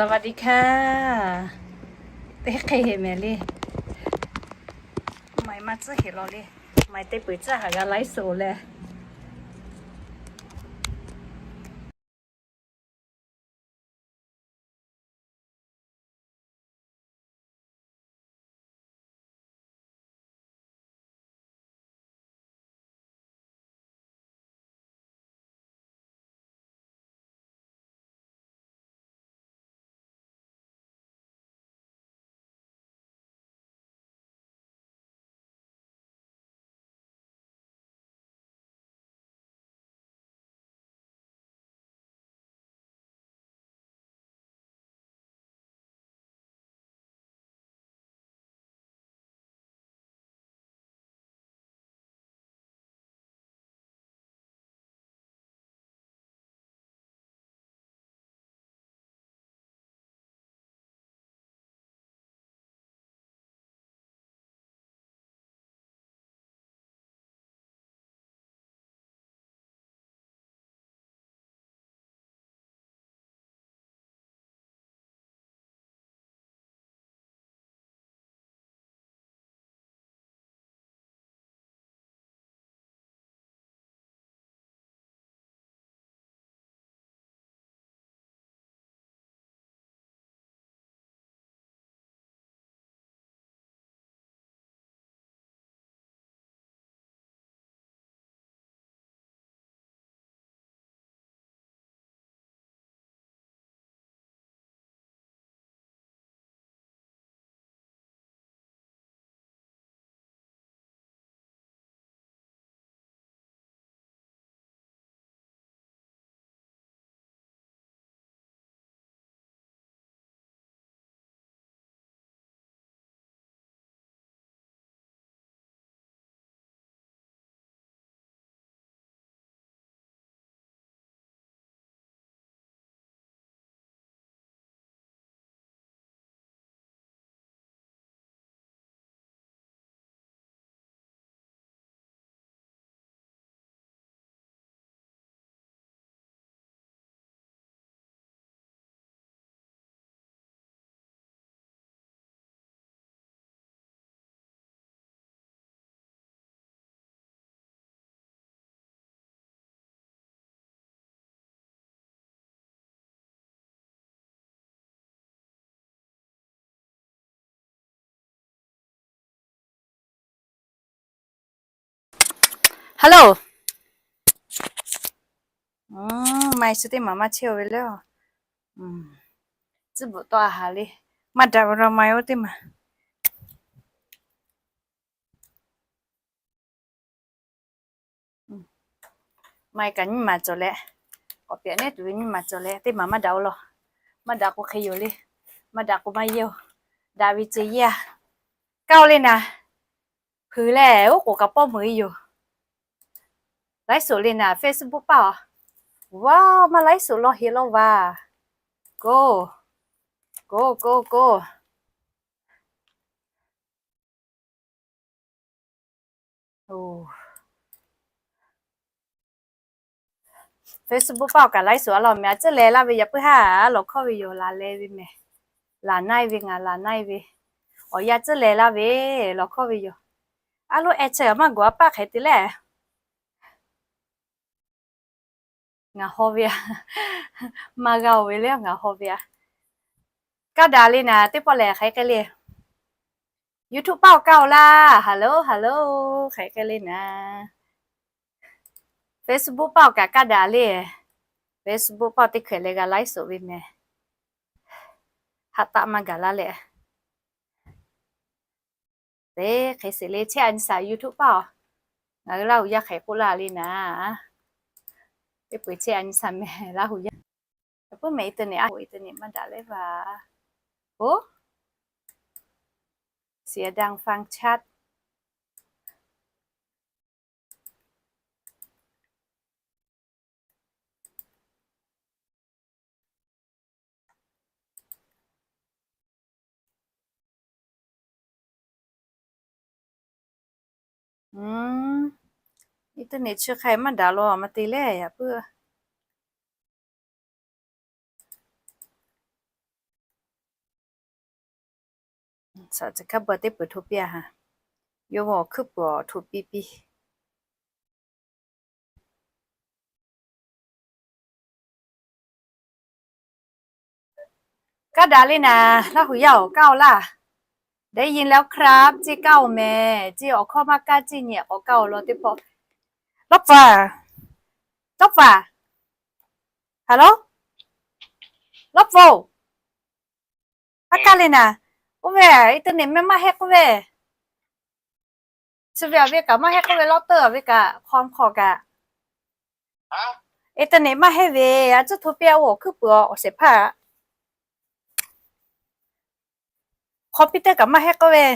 สวัสดีค่ะ Teˇ hk'e heˍ mehˍ le. Maˇ tcuhˉ heˍ law le. Maˇ teˇ peu-eˬ tcuhˉ haˍ g'a laiˉ suhˍ le. Hello. Maˇ suh teˇ maˬ maˇ chehˇ-o ve le. Tcuhˉ bvuhꞈ tawˆ a haˍ le. Maˇ daꞈ ve la maˇ-oˬ teˇ maˬ. Maˇ kaꞈ nyiˇ maˬ cawˬ leh, k'awꞈ pehꞈ nehˉ tuˬ ve nyiˇ maˬ cawˬ leh teˇ maˬ maˇ daꞈ-o law. Maˇ daꞈ k'o hk'e yoˬ le. Maˇ daꞈ k'o maˇ yehˇ-oˬ. Daꞈ ve ce yehˇ-a. Kaˇ-o le naˍ. Hpui lehˬ oˉ k'oˍ kaꞈ pawˇ meuꞈ-e yoˬ. Laiˉ suhˍ le naˍ Facebook paˇ-oˬ. Wa, maˇ laiˉ suhˍ law heˍ law vaˬ. Ko, ko, ko, ko. Facebook paˇ-oˬ kaꞈ laiˉ suhˍ a law mehˍ a tcuhˉ leh laˇ ve yaꞈ puiˉ haˉ lawˬ hkawˇ ve yoˬ. Laˬ leh ve mehˍ. Laˬ na-e ve ngaˬ laˬ na-e ve. Awˬ yanˇ tcuhˉ leh laˇ ve lawˬ hkawˇ ve yoˬ. A lo eh chehˇ maˇ gawˬ a paˇ hk'e te leh. Ngaˬ haw ve a. Maˇ g'a-oˬ ve le ngaˬ haw ve a. Kaˇ daꞈ le naˍ teˇ pawˆ lehˬ hk'aˬ hk'e le. YouTube paˇ-oˬ kaˇ-oˬ laˇ. Hello, hello. Hk'aˬ hk'e le naˍ. Facebook paˇ-oˬ kaꞈ kaˇ daꞈ le. Facebook paˇ-oˬ teˇ hkeh leh g'a laiˉ suhˍ ve mehˍ. Haꞈ taˆ maˇ gaˬ laˇ leh. Teˇ hk'e sheˍ le chehˇ a nyi shaˍ YouTube paˇ-oˬ. Ngaˬ hui Laˇ huˍ yaˇ hk'e k'oˆ laˇ le naˍ. Teˇ peu-eˬ chehˇ a nyi shaˍ mehˍ Laˇ huˍ yaˇ. Yaꞈ puiˉ mehˍ internet a, internet maˇ daꞈ leh vaˬ. Oˬ, เสียงดังฟังชัด. Internet chi hk'e maˇ daꞈ law maˇ te leh yaꞈ puiˉ. Chi hk'a peu-eˬ teˇ peuˬ hto piˇ-a ha. Yawˇ ve awˬ hkuiˉ puiˍ awˬ hto piˇ piˇ. Kaˇ daꞈ le naˍ, Laˇ huˍ yaˇ-oˬ, kaˇ-oˬ laˇ. ได้ยินแล้วครับ ceˇ kaˇ-oˬ mehˍ, ceˇ awˬ hkawˇ maˇ kaˇ ceˇ nyi k'awꞈ kaˇ-oˬ law teˇ pawˆ. Lawˇ pfuhˍ, lawˇ pfuhˍ, hello, lawˇ pfuhˍ-oˬ, aˉ kaˇ le naˍ, oˇ ve internet meh maˇ heˆ k'oˆ ve. Chi ve aˬ ve kaꞈ maˇ heˆ k'oˆ ve, lawˇ teuˆ aˬ ve kaꞈ hk'aw hk'aw kaꞈ. Internet maˇ heˆ ve, a tcuhˉ hto piˇ-a, oˇ awˬ hkuiˉ puiˍ awˬ shehˍ hpaˇ. Computer kaꞈ maˇ heˆ k'oˆ ve.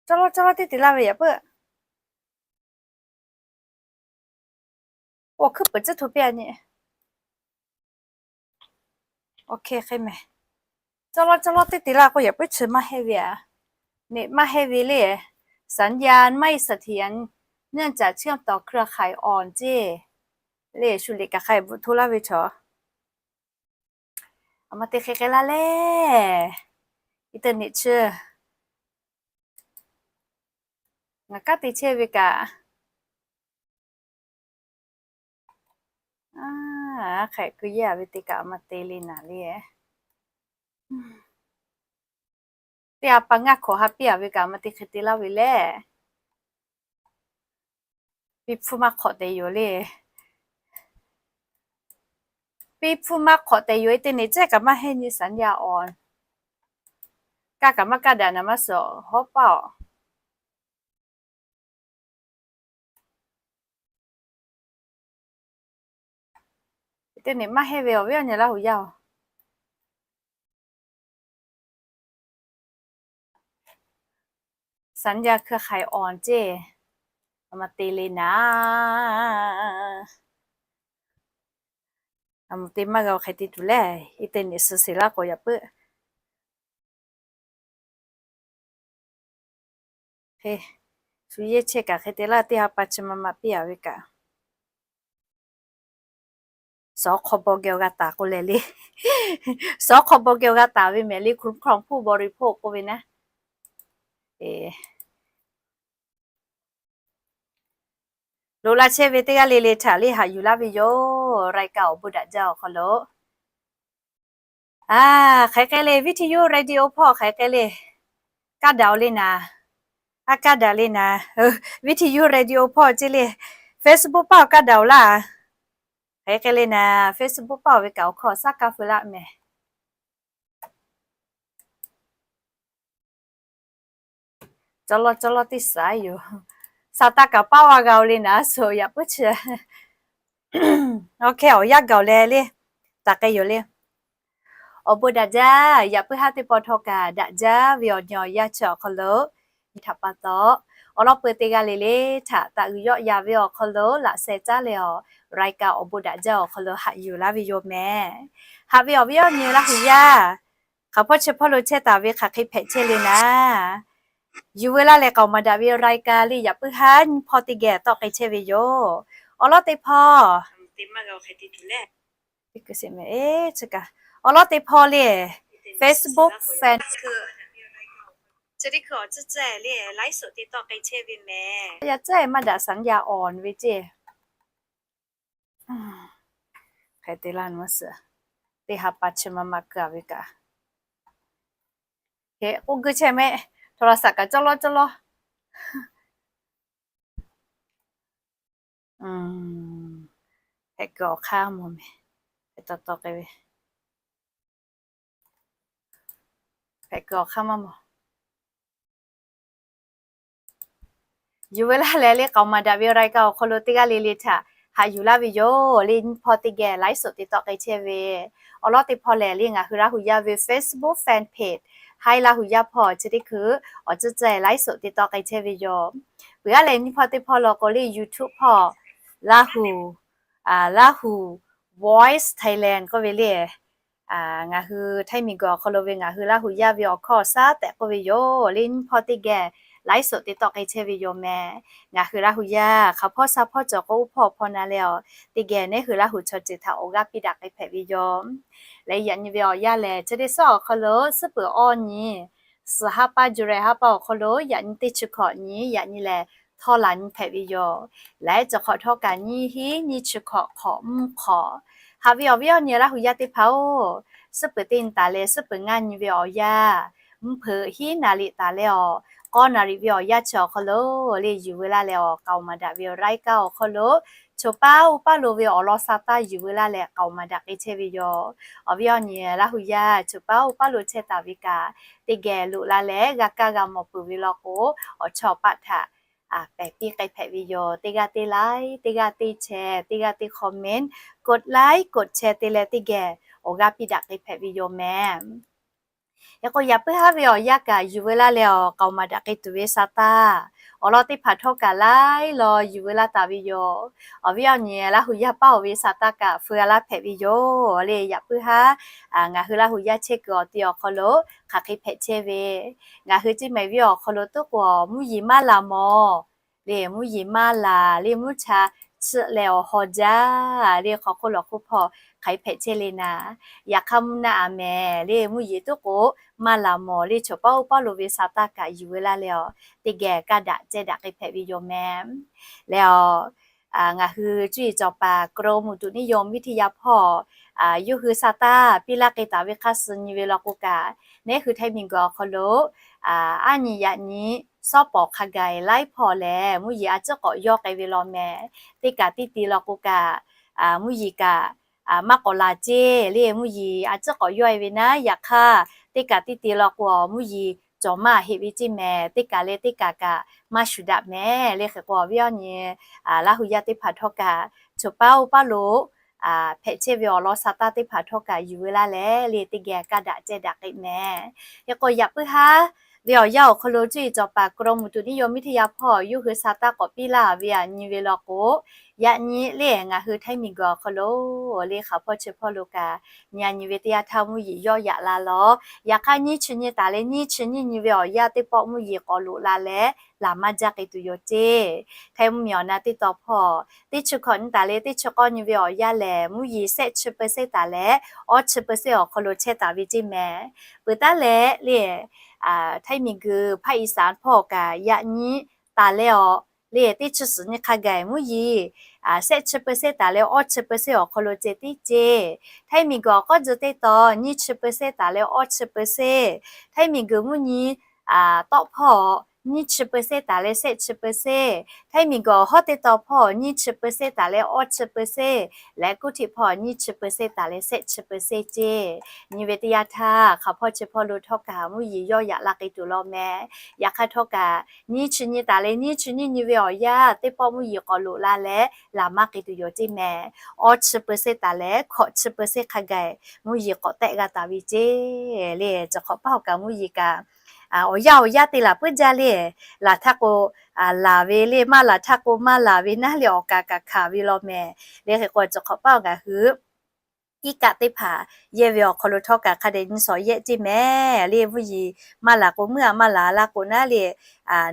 Cawˇ lawˇ cawˇ lawˇ teˇ te laˇ ve yaꞈ puiˉ. Oˇ awˬ hkuiˉ puiˍ tcuhˉ hto piˇ-a nyi. Oˇ hk'e hk'e mehˍ. Cawˇ lawˇ cawˇ lawˇ teˇ te laˇ k'o yaꞈ puiˉ chi maˇ heˆ ve aꞈ. Net maˇ heˆ ve le. สัญญาณไม่เสถียร เนื่องจากเชื่อมต่อเครือข่ายอ่อน ceˇ. Le shu liꞈ kaꞈ hk'a bvuhꞈ hto laˇ ve chaw. Aˬ ma te hk'e hk'e laˇ le. Internet chi ngaˬ kaˉ te chehˇ ve kaꞈ, hk'e keu yehˇ ve te kaꞈ aˬ ma te le naˍ le. Teˇ ha pa ngaˇ hkawꞈ ha piˇ-a ve kaꞈ aˬ ma te hk'e te laˇ ve le. Piˇ hpfuhˇ maˇ hk'awꞈ tehꞈ yoˬ le. Piˇ hpfuhˇ maˇ hk'awꞈ tehꞈ yoˬ, internet cehˇ kaꞈ maˇ heˆ nyi สัญญาณอ่อน. Kaˇ kaꞈ maˇ kaˇ daꞈ naˍ, maˇ suhˍ hawˉ paˇ-oˬ. Teˇ nyi maˇ heˆ ve awˬ viˉ awˬ nyi Laˇ huˍ yaˇ-oˬ. สัญญาณเครือข่ายอ่อน ceˇ. Aˬ ma te le naˍ. Aˬ ma te maˇ g'a hk'e te tuˬ le, internet suh sheˍ laˇ k'o yaꞈ puiˉ. Hk'e, shu yehˇ chehˇ kaꞈ hk'e te laˇ, teˇ ha pa chi ma ma piˇ-a ve kaꞈ. Suhˍ hk'aw baw geh awˬ g'a taˍ k'oˆ leh le. Suhˍ hk'aw baw geh awˬ g'a taˍ ve mehˍ le, คุ้มครองผู้บริโภค k'oˆ ve naˉ. Loꞈ la chehˇ ve teˇ g'aˇ le le htaꞈ le haꞈ yuˬ laˇ ve yoˬ. รายการ awˬ bon daꞈ jaˇ awˬ hk'aw lo, a, hk'aˬ hk'e le, วิทยุ radio hpawˇ hk'aˬ hk'e le, kaˇ daꞈ-oˬ le naˍ. A, kaˇ daꞈ le naˍ. วิทยุ radio hpawˇ ceˇ le, Facebook paˇ awˬ kaˇ daꞈ-oˬ laˇ. Hk'aˬ hk'e le naˍ, Facebook paˇ awˬ ve kaꞈ awˬ hkawˇ shaˉ kaˇ feu laˇ mehˍ. Cawˇ lawˇ cawˇ lawˇ teˇ saˍ yoˬ. Saˍ taˍ kaꞈ paˇ a g'a-oˬ le naˍ, suhˍ yaꞈ puiˉ chi. Oˇ hk'e awˬ yanˇ gaˬ-oˬ leh le, taˍ k'ai yoˬ le. Awˬ bon daꞈ jaˇ, yaꞈ puiˉ haˉ teˇ pawˆ htawˇ kaꞈ daꞈ jaˇ ve awˬ nyi awˬ yanˇ chi awˬ hk'aw lo, nyi htaꞈ pa taw, awˬ lawˉ peu teˇ g'aˇ le le htaꞈ taꞈ g'uiˬ yawˆ yan ve awˬ hk'aw lo laꞈ sheh caˉ leh awˬ, รายการ awˬ bon daꞈ jaˇ awˬ hk'aw lo haꞈ yuˬ laˇ ve yoˬ mehˍ. Haꞈ ve awˬ viˉ awˬ nyi Laˇ huˍ yaˇ, hk'aˬ hpawˇ chi hpawˇ lo chehˇ taˍ ve hk'aˬ hk'e hpehꞈ chehˇ le naˍ. Yuˬ veu laˇ leh k'aoˍ maˍ daꞈ ve รายการ le yaꞈ puiˉ haˉ nyiˇ hpawˇ teˇ geh tawˆ k'ai chehˇ ve yoˬ. Awˬ lawˉ teˇ hpawˇ, awˬ lawˉ teˇ hpawˇ le, Facebook fan, chi teˇ hkui awˬ tcuhˉ ceh le ไลฟ์สด te tawˆ k'ai chehˇ ve mehˍ. Yaꞈ ceh maˇ daꞈ สัญญาณ อ่อน ve ceˇ. Hk'e te laˇ nu suhˍ, teˇ ha pa chi ma ma keu-a ve kaꞈ. Hk'e k'oˆ geu chehˇ mehˆ, โทรศัพท์ kaꞈ cawˇ lawˇ cawˇ lawˇ. Hpehꞈ kuiˬ awˬ hk'aˇ mawˬ mehˍ. Hpehꞈ taw taw k'ai ve, hpehꞈ kuiˬ awˬ hk'aˇ maˇ mawˬ. Yuˬ veu laˇ leh le k'aoˍ maˍ daꞈ ve รายการ awˬ hk'aw lo teˇ g'aˇ le le htaꞈ haꞈ yuˬ laˇ ve yoˬ. Le nyiˇ hpawˇ teˇ geh ไลฟ์สด te tawˆ k'ai chehˇ ve, awˬ lawˉ teˇ hpawˇ lehˬ le ngaˬ hui Laˇ huˍ yaˇ ve Facebook fan page, Hi Laˇ huˍ yaˇ hpawˇ chi teˇ hkui awˬ tcuhˉ ceh ไลฟ์สด te tawˆ k'ai chehˇ ve yoˬ. Peuˬ aˉ lehˬ nyiˇ hpawˇ teˇ hpawˇ law k'o le YouTube hpawˇ, Laˇ huˍ, Laˇ huˍ Voice Thailand k'oˆ ve le. Ngaˬ hui Htaiˇ miˬguiˬ awˬ hk'aw lo ve ngaˬ hui Laˇ huˍ yaˇ ve awˬ hkawˇ awˬ shaˉ tehꞈ k'oˆ ve yoˬ. Le nyiˇ hpawˇ teˇ geh ไลฟ์สด te tawˆ k'ai chehˇ ve yoˬ mehˍ. Ngaˬ hui Laˇ huˍ yaˇ hk'aˬ hpawˇ sha hpawˇ cawˬ k'o uˉ hpawˇ hpawˇ na leh awˬ, teˇ geh neˉ hui Laˇ huˍ chaw ceuˬ htaꞈ awˬ g'aˇ piˇ daꞈ k'ai hpehꞈ ve yoˬ. Leh yaꞈ nyi ve awˬ yanˇ lehˬ, chi teˇ suhˉ awˬ hk'aw lo suhˉ peuˬ awˬ nyi suhˍ haˉ paˇ July haˉ paˇ awˬ hk'aw lo yaꞈ nyi teˇ chi hkawꞈ nyi yaꞈ nyi lehˬ, htawˇ laˬ nyi hpehꞈ ve yoˬ. Laiˉ ceuˬ hk'awꞈ htawˇ kaꞈ nyiˇ hinˉ nyiˇ chi hkawꞈ hk'awꞈ mvuhˇ hk'awꞈ haꞈ ve awˬ viˉ awˬ nyi Laˇ hu yaˇ teˇ hpaˍ-oˬ, suhˉ peuˬ teˇ nyi taˍ leh suhˉ peuˬ ngaˇ nyi ve awˬ yanˇ, mvuhˇ hpeuꞈ hiˉ naˍ riˍ taˍ leh awˬ k'awˇ naˍ riˍ ve awˬ yanˇ chi awˬ hk'aw lo le yuˬ veu laˇ leh awˬ k'aoˍ maˍ daꞈ ve awˬ laiˉ kaˇ awˬ hk'aw lo choˬ paˉ oˇ paˉ lo ve awˬ lawn sa taˇ yuˬ veu laˇ leh k'aoˍ maˍ daꞈ k'ai chehˇ ve yoˬ. Awˬ viˉ awˬ nyi Laˇ hu yaˇ choˬ paˉ oˇ paˉ lo chehˇ taˍ ve kaꞈ, teˇ geh loꞈ la leh g'a kaˇ g'a mawˬ peuˬ ve law k'o, awˬ chawˇ paˆ htaꞈ pehˬ piˇ k'ai hpehꞈ ve yoˬ. Teˇ g'aˇ teˇ like, teˇ g'aˇ teˇ share, teˇ g'aˇ teˇ comment, กดไลค์ กดแชร์ te leh teˇ geh awˬ g'aˇ piˇ daꞈ k'ai hpehꞈ ve yoˬ mehˍ. Yaꞈ k'o yaꞈ puiˉ haˉ ve awˬ yanˇ kaꞈ yuˬ veu laˇ leh awˬ k'aoˍ maˍ daꞈ k'ai tuˬ ve sa taˇ, awˬ lawn teˇ hpaˍ htawˇ kaꞈ laiˉ law yuˬ veu laˇ taˍ ve yoˬ. Awˬ viˉ awˬ nyi Laˇ hu yaˇ paˇ awˬ ve sa taˇ kaꞈ feu g'a laˇ hpehꞈ ve yoˬ le. Yaꞈ puiˉ haˉ ngaˬ hui Laˇ hu yaˇ chehˇ kuiˬ awˬ ti awˬ hk'aw lo hk'aˬ hk'e hpehꞈ chehˇ ve, ngaˬ hui ceˇ mehˍ viˉ awˬ hk'aw lo tuˉ k'o mvuhˇ yeˬ maˇ laˬ mawˬ le, mvuhˇ yeˬ maˇ laˬ le, mvuhˇ cha chiˆ leh awˬ haw jaˇ le, hk'aw hk'oˆ lawˬ hk'oˆ hpawˇ hk'aˬ hk'e hpehꞈ chehˇ le naˍ. Yaꞈ hk'aˇ mvuhˇ naˆ a mehˍ le, mvuhˇ yeˬ tuˉ k'o maˇ laˬ mawˬ le, choˬ paˉ oˇ paˉ lo ve sa taˇ kaꞈ yuˬ veu laˇ leh awˬ teˇ geh kaˇ daꞈ ceh daꞈ k'ai hpehꞈ ve yoˬ mehˍ. Leh awˬ ngaˬ hui cuˇ yiˍ cawˬ paˍ กรมอุตุนิยมวิทยา hpawˇ yawˇ hui sa taˇ piˇ laˇ k'ai taˍ ve hk'aˇ suh nyi ve law k'o kaꞈ, neˉ hui Htaiˇ miˬguiˬ awˬ hk'aw lo aˉ nyi yaꞈ nyi sawˉ pawˍ hk'a gaˬ laiˉ hpawˇ lehˬ mvuhˇ yeˬ a ciˉ k'awꞈ yawˇ k'ai ve law mehˍ. Teˇ kaꞈ teˇ ti law k'o kaꞈ, mvuhˇ yeˬ kaꞈ maˇ k'awꞈ laˬ ceˇ le, mvuhˇ yeˬ a ciˉ k'awꞈ yawˇ e ve naˉ. Yaꞈ hk'aˇ teˇ kaꞈ teˇ ti law k'o mvuhˇ yeˬ cawˬ maˇ heˆ ve ceˇ mehˍ. Teˇ kaˬ leh teˇ kaˬ kaꞈ maˇ shuˍ daꞈ mehˍ le. Hk'e k'o awˬ viˉ awˬ nyi Laˇ hu yaˇ teˇ hpaˍ htawˇ kaꞈ choˬ paˉ oˇ paˉ lo hpehꞈ chehˇ ve awˬ lawn sa taˇ teˇ hpaˍ htawˇ kaꞈ yuˬ veu laˇ leh le teˇ geh kaˇ daꞈ ceh daꞈ k'ai mehˍ. Hk'e k'o yaꞈ puiˉ haˉ ve awˬ yanˇ awˬ hk'aw lo cuˇ yiˍ cawˬ paˍ กรมอุตุนิยมวิทยา hpawˇ yawˇ hui sa taˇ k'awꞈ piˇ laˇ ve aꞈ nyi ve law k'o, yaꞈ nyi le ngaˬ hui Htaiˇ miˬguiˬ awˬ hk'aw lo le hk'aˬ hpawˇ chi hpawˇ lo kaꞈ nyi a nyi ve teˇ yanˇ htaˇ mvuhˇ yeˬ yawˇ yaꞈ la lawˬ. Yaꞈ hk'aˇ nyiˇ chi nyi taˍ leh nyiˇ chi nyiˇ nyi ve awˬ yanˇ teˇ pawˆ mvuhˇ yeˬ k'awꞈ loꞈ la leh laˬ maˇ jaˇ k'ai tuˬ yoˬ ceˇ. Htaiˇ mvuhˇ miˬ awˬ na teˇ taw hpawˇ teˇ chi hkawꞈ nyi taˍ leh teˇ chi k'awˇ nyi ve awˬ yanˇ lehˬ mvuhˇ yeˬ shehˆ chi เปอร์เซ็นต์ taˍ leh awˇ chi เปอร์เซ็นต์ awˬ hk'aw lo chehˇ taˍ ve ceˇ mehˍ. Peuˬ taˉ leh le Htaiˇ miˬguiˬ ภาคอีสาน hpawˇ kaꞈ yaꞈ nyi taˍ leh awˬ le teˇ chi suhˍ nyi hk'a gaˬ mvuhˇ yeˬ shehˆ chi เปอร์เซ็นต์ taˍ leh awˇ chi เปอร์เซ็นต์ awˬ hk'aw lo ceh tiˉ ceˇ. Htaiˇ miˬguiˬ awˬ k'awˇ tcuh teˇ taw nyiˇ chi เปอร์เซ็นต์ taˍ leh awˇ chi เปอร์เซ็นต์, Htaiˇ miˬguiˬ mvuhˇ nyi tawˆ hpawˇ nyiˇ chi เปอร์เซ็นต์ taˍ leh shehˆ chi เปอร์เซ็นต์, Htaiˇ miˬguiˬ awˬ hawˉ teˇ taw hpawˇ nyiˇ chi เปอร์เซ็นต์ taˍ leh awˇ chi เปอร์เซ็นต์, leh kuˇ htiꞈ hpawˇ nyiˇ chi เปอร์เซ็นต์ taˍ leh shehˆ chi เปอร์เซ็นต์ ceˇ. Nyi ve teˇ yanˇ htaˇ hk'aˬ hpawˇ chi hpawˇ lo htawˇ kaꞈ mvuhˇ yeˬ yawˇ yaꞈ la k'ai tuˬ law mehˍ. Yaꞈ hk'aˇ htawˇ kaꞈ nyiˇ chi nyi taˍ leh nyiˇ chi nyiˇ nyi ve awˬ yanˇ teˇ pawˆ mvuhˇ yeˬ k'awꞈ loꞈ la leh laˬ maˇ k'ai tuˬ yoˬ ceˇ mehˍ. Awˇ chi เปอร์เซ็นต์ taˍ leh hkawꞈ chi เปอร์เซ็นต์ hk'a gaˬ mvuhˇ yeˬ k'awꞈ tehˆ g'a taˍ ve ceˇ le. Chi hk'awꞈ paˇ awˬ kaꞈ mvuhˇ yeˬ kaꞈ awˬ yanˇ awˬ yanˇ te laˬ puiˉ jaˇ le. Laˬ htaˇ k'o laˬ ve le, maˇ laˬ htaˇ k'o maˇ laˬ ve naˉ le awˬ kaꞈ kaꞈ hkanˍ ve law mehˍ. Le hk'e k'o chi hk'awꞈ paˇ awˬ ngaˬ hui iˉ kaˆ teˇ hpaˍ yehˇ ve awˬ hk'aw lo htawˇ kaꞈ hk'a dehꞈ nyi shawˍ yehˆ ceˇ mehˍ le. Mvuhˇ yeˬ maˇ laˬ k'o meuˇ a maˇ laˬ la k'o naˉ le,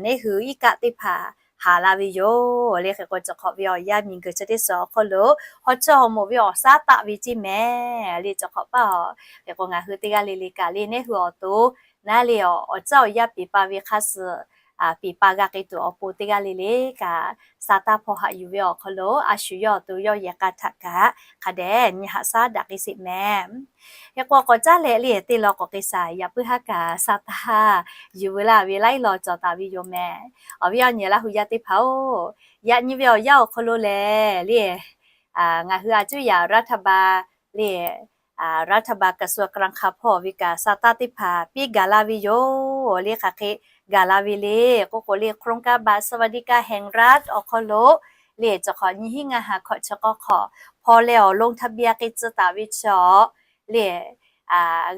neˉ hui iˉ kaˆ teˇ hpaˍ haˍ la ve yoˬ le. Hk'e k'o chi hk'awꞈ ve awˬ yanˇ miˬguiˬ chi teˇ suhˍ awˬ hk'aw lo hawˉ chawˇ hawˉ moˍ ve awˬ shaˉ taˆ ve ceˇ mehˍ le. Chi hk'awꞈ paˇ awˬ hk'e k'o ngaˬ hui teˇ g'aˇ le le kaꞈ le neˉ hui awˬ to naˉ le awˬ caˇ awˬ yanˇ peˍ pa ve hk'aˇ suh peˍ pa g'a k'ai tuˬ awˬ pon teˇ g'aˇ le le kaꞈ sa taˇ hpawˇ haꞈ yuˬ ve awˬ hk'aw lo a shu yawˇ awˬ to yawˇ yehˬ k'a htaꞈ kaꞈ hk'a dehꞈ nyi haꞈ shaˉ daꞈ k'ai sheˍ mehˍ. Hk'e k'o k'awꞈ caˉ leh le teˇ law k'awꞈ k'ai shaˍ yaꞈ puiˉ haˉ kaꞈ sa taˇ yuˬ veu laˇ ve laiˉ law cawˬ taˍ ve yoˬ mehˍ. Awˬ viˉ awˬ nyi Laˇ hu yaˇ teˇ hpaˍ-oˬ, yaꞈ nyi ve awˬ yanˇ awˬ hk'aw lo lehˬ le ngaˬ hui a cuˇ yaꞈ รัฐบาล le รัฐบาล กระทรวงการคลัง hpawˇ ve kaꞈ sa taˇ teˇ hpaˍ piˇ gaˬ la ve yoˬ le. Hk'aˬ hk'e gaˬ la ve le k'oˆ k'o le โครงการบัตรสวัสดิการแห่งรัฐ awˬ hk'aw lo le chi hk'awꞈ nyiˇ hinˉ ngaˇ ha hkawꞈ chi k'awˇ hk'awꞈ hpaw leh awˬ ลงทะเบียน k'ai tcuh taˍ ve chi awˬ le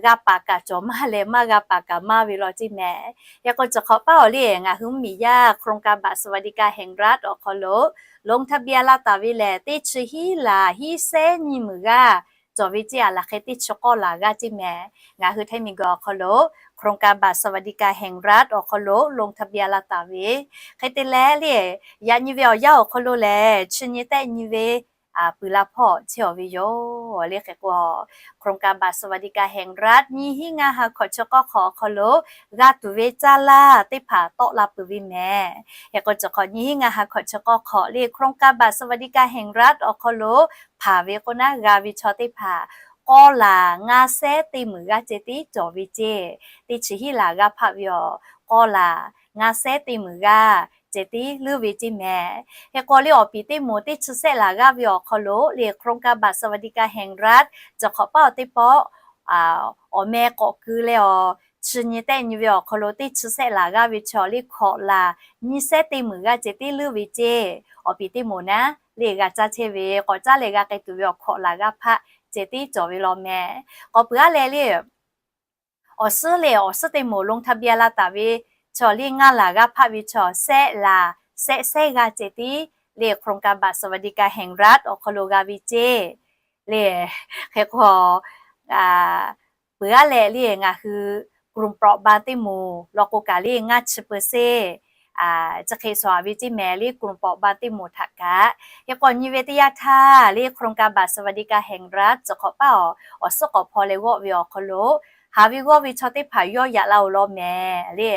g'a paˍ kaꞈ cawˬ maˇ leh maˇ g'a paˍ kaꞈ maˇ ve law ceˇ mehˍ. Hk'e k'o chi hk'awꞈ paˇ awˬ le ngaˬ hui mvuhˇ miˬ yaˇ โครงการบัตรสวัสดิการแห่งรัฐ awˬ hk'aw lo ลงทะเบียน la taˍ ve lehˬ teˇ chi hiˉ laˬ hiˉ sehˉ nyiˇ meunˍ g'aˇ cawˬ ve ceˇ. A laˬ hk'e teˇ chi k'awˇ laˬ g'aˇ ceˇ mehˍ. Ngaˬ hui Htaiˇ miˬguiˬ awˬ hk'aw lo โครงการบัตรสวัสดิการแห่งรัฐ awˬ hk'aw lo ลงทะเบียน la taˍ ve hk'e te leh le yaꞈ nyi ve awˬ yanˇ awˬ hk'aw lo lehˬ chi nyi tehˆ nyi ve pui la hpawˇ chehˇ-aw ve yoˬ le. Hk'e k'o, โครงการบัตรสวัสดิการแห่งรัฐ nyiˇ hinˉ ngaˇ ha hkawꞈ chi k'awˇ hk'awꞈ awˬ hk'aw lo g'a tuˬ ve caˇ laˇ teˇ hpaˍ tawˆ la peuˬ ve mehˍ. Hk'e k'o, chi hk'awꞈ nyiˇ hinˉ ngaˇ ha hkawꞈ chi k'awˇ hk'awꞈ le โครงการบัตรสวัสดิการแห่งรัฐ awˬ hk'aw lo hpaˍ ve k'o naˉ g'a ve chaw teˇ hpaˍ k'awˇ laˬ ngaˇ sehˉ teˇ meunˍ g'aˇ ceh tiˉ cawˬ ve ceˇ. Teˇ chi hiˉ laˬ g'aˇ hpaˆ ve awˬ k'awˇ laˬ ngaˇ sehˉ teˇ meunˍ g'aˇ ceh tiˉ leuˉ ve ceˇ mehˍ. Hk'e k'o, le awˬ piˍ teˇ moˍ teˇ chi sehˆ laˬ g'aˇ ve awˬ hk'aw lo le โครงการบัตรสวัสดิการแห่งรัฐ cawˬ hk'awꞈ paˉ awˬ teˇ pawˆ awˬ meh k'awꞈ keu leh awˬ chi nyi tehˆ nyi ve awˬ hk'aw lo teˇ chi sehˆ laˬ g'aˇ ve chaw le hkawꞈ laˬ nyiˇ sehˉ teˇ meunˍ g'aˇ ceh tiˉ leuˉ ve ceˇ. Awˬ piˍ teˇ moˍ naˉ le g'a caˇ chehˇ ve k'awꞈ caˉ leh g'a k'ai tuˬ ve awˬ hkawꞈ laˬ g'aˇ hpaˆ ceh tiˉ cawˬ ve law mehˍ. K'awꞈ peuˬ aˉ leh le awˬ suhˉ le awˬ suhˉ teˇ moˍ ลงทะเบียน la taˍ ve chaw le ngaˇ laˬ g'aˇ hpaˆ ve chaw sehˆ laˬ sehˆ sehˉ g'aˇ ceh tiˉ le โครงการบัตรสวัสดิการแห่งรัฐ awˬ hk'aw lo g'a ve ceˇ le. Hk'e k'o, peuˬ aˉ leh le ngaˬ hui กลุ่มเปราะบาง teˇ moˍ law k'o kaꞈ le ngaˇ chi เปอร์เซ็นต์ chi hk'e sawˍ ve ceˇ mehˍ le กลุ่มเปราะบาง teˇ moˍ htaꞈ kaꞈ. Hk'e k'o, nyi ve teˇ yanˇ htaˇ le โครงการบัตรสวัสดิการแห่งรัฐ cawˬ hk'awꞈ paˉ awˬ awˬ suhˉ k'awꞈ hpaw leh g'awˆ ve awˬ hk'aw lo haˍ ve g'awˇ ve chaw teˇ hpaˍ yawˇ yaꞈ la-oˬ law mehˍ le.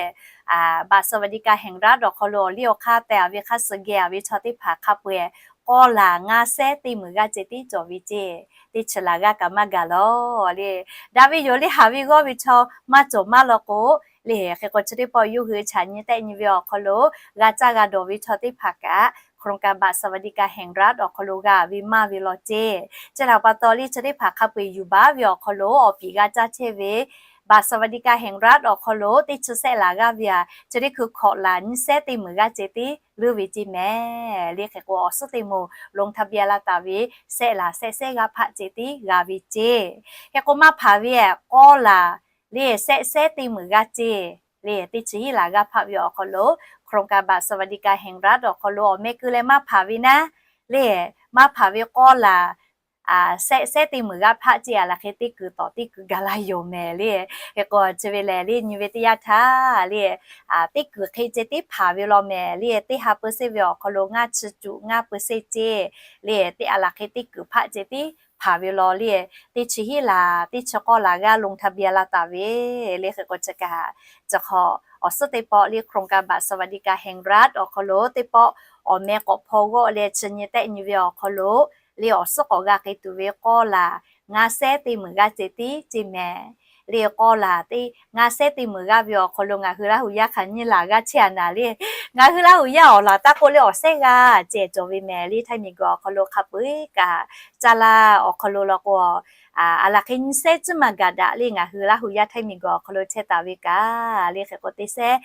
บัตรสวัสดิการแห่งรัฐ awˬ hk'aw lo awˬ liˇ awˬ hk'aˇ teh-a ve hk'a suh geh-a ve chaw teˇ hpaˍ hk'a peu-eˬ k'awˇ laˬ ngaˇ sehˉ teˇ meunˍ g'aˇ ceh tiˉ cawˬ ve ceˇ. Teˇ chi laˬ g'aˇ kaꞈ maˇ gaˬ law le. Daꞈ ve yoˬ le, haˍ ve g'awˇ ve chaw maˇ cawˬ maˇ law k'o le, hk'e k'o chi teˇ pawˆ yawˇ hui chaꞈ nyi tehˆ nyi ve awˬ hk'aw lo g'a caˇ g'a dawˬ ve chaw teˇ hpaˍ kaꞈ โครงการบัตรสวัสดิการแห่งรัฐ awˬ hk'aw lo g'a ve maˇ ve law ceˇ. Chi htaꞈ pa taw le chi teˇ hpaˍ hk'a peu-eˬ yuˬ baˬ ve awˬ hk'aw lo awˬ piˍ g'a caˇ chehˇ ve บัตรสวัสดิการแห่งรัฐ awˬ hk'aw lo teˇ chi sehˆ laˬ g'aˇ ve-a, chi teˇ hkui hkawꞈ laˬ nyiˇ sehˉ teˇ meunˍ g'aˇ ceh tiˉ leuˉ ve ceˇ mehˍ le. Hk'e k'o, awˬ suhˉ teˇ moˍ ลงทะเบียน la taˍ ve sehˆ laˬ sehˆ sehˉ g'aˇ hpaˆ ceh tiˉ g'a ve ceˇ. Hk'e k'o, maˇ hpaˍ ve k'awˇ laˬ le sehˆ sehˉ teˇ meunˍ g'aˇ ceˇ le, teˇ chi hiˉ laˬ g'aˇ hpaˆ ve awˬ hk'aw lo โครงการบัตรสวัสดิการแห่งรัฐ awˬ hk'aw lo awˬ meh keu leh maˇ hpaˍ ve naˉ le, maˇ hpaˍ ve k'awˇ laˬ sehˆ sehˉ teˇ meunˍ g'aˇ hpaˆ ceˇ, a laˬ hk'e teˇ kuiˬ tawˍ teˇ kuiˬ gaˬ la yoˬ mehˍ le. Hk'e k'o, chi ve lehˬ le nyi ve teˇ yanˇ htaˇ le teˇ kuiˬ hk'e ceh tiˉ hpaˍ ve law mehˍ le. Teˇ ha เปอร์เซ็นต์ ve awˬ hk'aw lo ngaˇ chi cuꞈ ngaˇ เปอร์เซ็นต์ ceˇ le, teˇ a laˬ hk'e teˇ kuiˬ hpaˆ ceh tiˉ hpaˍ ve law le. Teˇ chi hiˉ laˬ teˇ chi k'awˇ laˬ g'aˇ ลงทะเบียน la taˍ ve le. Hk'e k'o, chi kaꞈ chi hk'awꞈ awˬ suhˉ teˇ pawˆ le โครงการบัตรสวัสดิการแห่งรัฐ awˬ hk'aw lo teˇ pawˆ awˬ meh k'awꞈ hpaw g'awˆ leh chi nyi tehˆ nyi ve awˬ hk'aw lo le awˬ suhˉ k'awꞈ g'a k'ai tuˬ ve k'awˇ laˬ ngaˇ sehˉ teˇ meunˍ g'aˇ ceh tiˉ ceˇ mehˍ le. K'awˇ laˬ ngaˇ sehˉ teˇ meunˍ g'aˇ ve awˬ hk'aw lo ngaˬ hui Laˇ huˍ yaˇ hk'aˬ nyiˇ laˬ g'aˇ chehˇ-a naˍ le. Ngaˬ hui Laˇ huˍ yaˇ awˬ laˬ taˇ k'oˆ le awˬ sehˉ g'aˇ ceh cawˬ ve mehˍ le. Htaiˇ miˬ guiˬ awˬ hk'aw lo hk'a peu-eˬ kaꞈ caˇ laˇ awˬ hk'aw lo law k'o, a laˬ hk'e nyiˇ sehˉ cuˉ maˬ gaˬ daꞈ le. Ngaˬ hui Laˇ huˍ yaˇ Htaiˇ miˬ guiˬ awˬ hk'aw lo chehˇ taˍ ve kaꞈ le, hk'e k'o teˇ sehˉ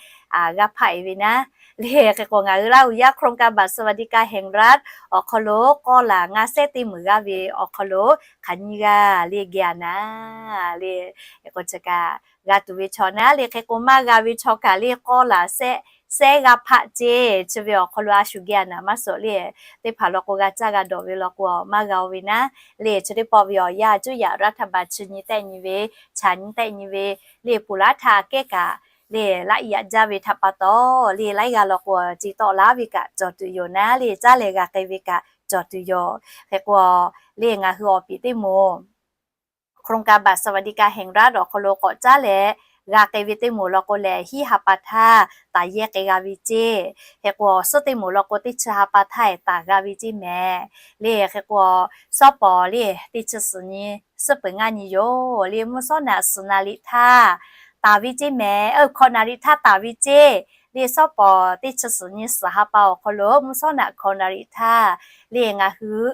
g'aˇ hpaˆ-e ve naˉ le. Hk'e k'o, ngaˬ hui Laˇ huˍ yaˇ โครงการบัตรสวัสดิการแห่งรัฐ awˬ hk'aw lo k'awˇ laˬ ngaˇ sehˉ teˇ meunˍ g'aˇ ve awˬ hk'aw lo hk'aˬ nyiˇ g'aˇ le geh-a naˍ le. Hk'e k'o, chi kaꞈ g'a tuˬ ve chaw naˉ le. Hk'e k'o, maˇ g'a ve chaw kaꞈ le k'awˇ laˬ sehˉ sehˉ g'aˇ hpaˆ ceˇ chi ve awˬ hk'aw lo a shu geh-a naˍ maˇ suhˍ le. Teˇ hpaˍ law k'o g'a caˇ g'a dawˬ ve law k'o maˇ g'a-o ve naˉ le. Chi teˇ pawˆ ve awˬ yanˇ cuˇ yaꞈ รัฐบาล chi nyi tehˆ nyi ve, chaꞈ nyi tehˆ nyi ve le, ponˬ laˉ htaˇ kehˉ kaꞈ le, laˆ yaꞈ jaˇ ve htaꞈ pa taw le, laiˉ g'aˇ law k'o ci tawˆ laˉ ve kaꞈ cawˬ tuˬ yoˬ naˉ le, caˉ leh g'a k'ai ve kaꞈ cawˬ tuˬ yoˬ. Hk'e k'o le, ngaˬ hui awˬ piˍ teˇ moˍ โครงการบัตรสวัสดิการแห่งรัฐ awˬ hk'aw lo k'awꞈ caˉ leh g'a k'ai ve teˇ moˍ law k'o lehˬ, hiˉ ha pa htaˇ taˍ yehˇ k'ai g'a ve ceˇ. Hk'e k'o, awˬ suhˉ teˇ moˍ law k'o teˇ chi ha pa htaˇ taˍ g'a ve ceˇ mehˍ le. Hk'e k'o, sawˉ pawˍ le teˇ chi suhˍ nyi suhˉ peuˬ ngaˇ nyi yoˬ le, mvuhˇ sawˉ naꞈ suhˍ naˍ riˍ htaˇ taˍ ve ceˇ mehˍ. Hkawꞈ naˍ riˍ htaˇ taˍ ve ceˇ le. Sawˉ pawˍ teˇ chi suhˍ nyi suhˍ ha pa awˬ hk'aw lo mvuhˇ sawˉ naꞈ hkawꞈ naˍ riˍ htaˇ le, ngaˬ hui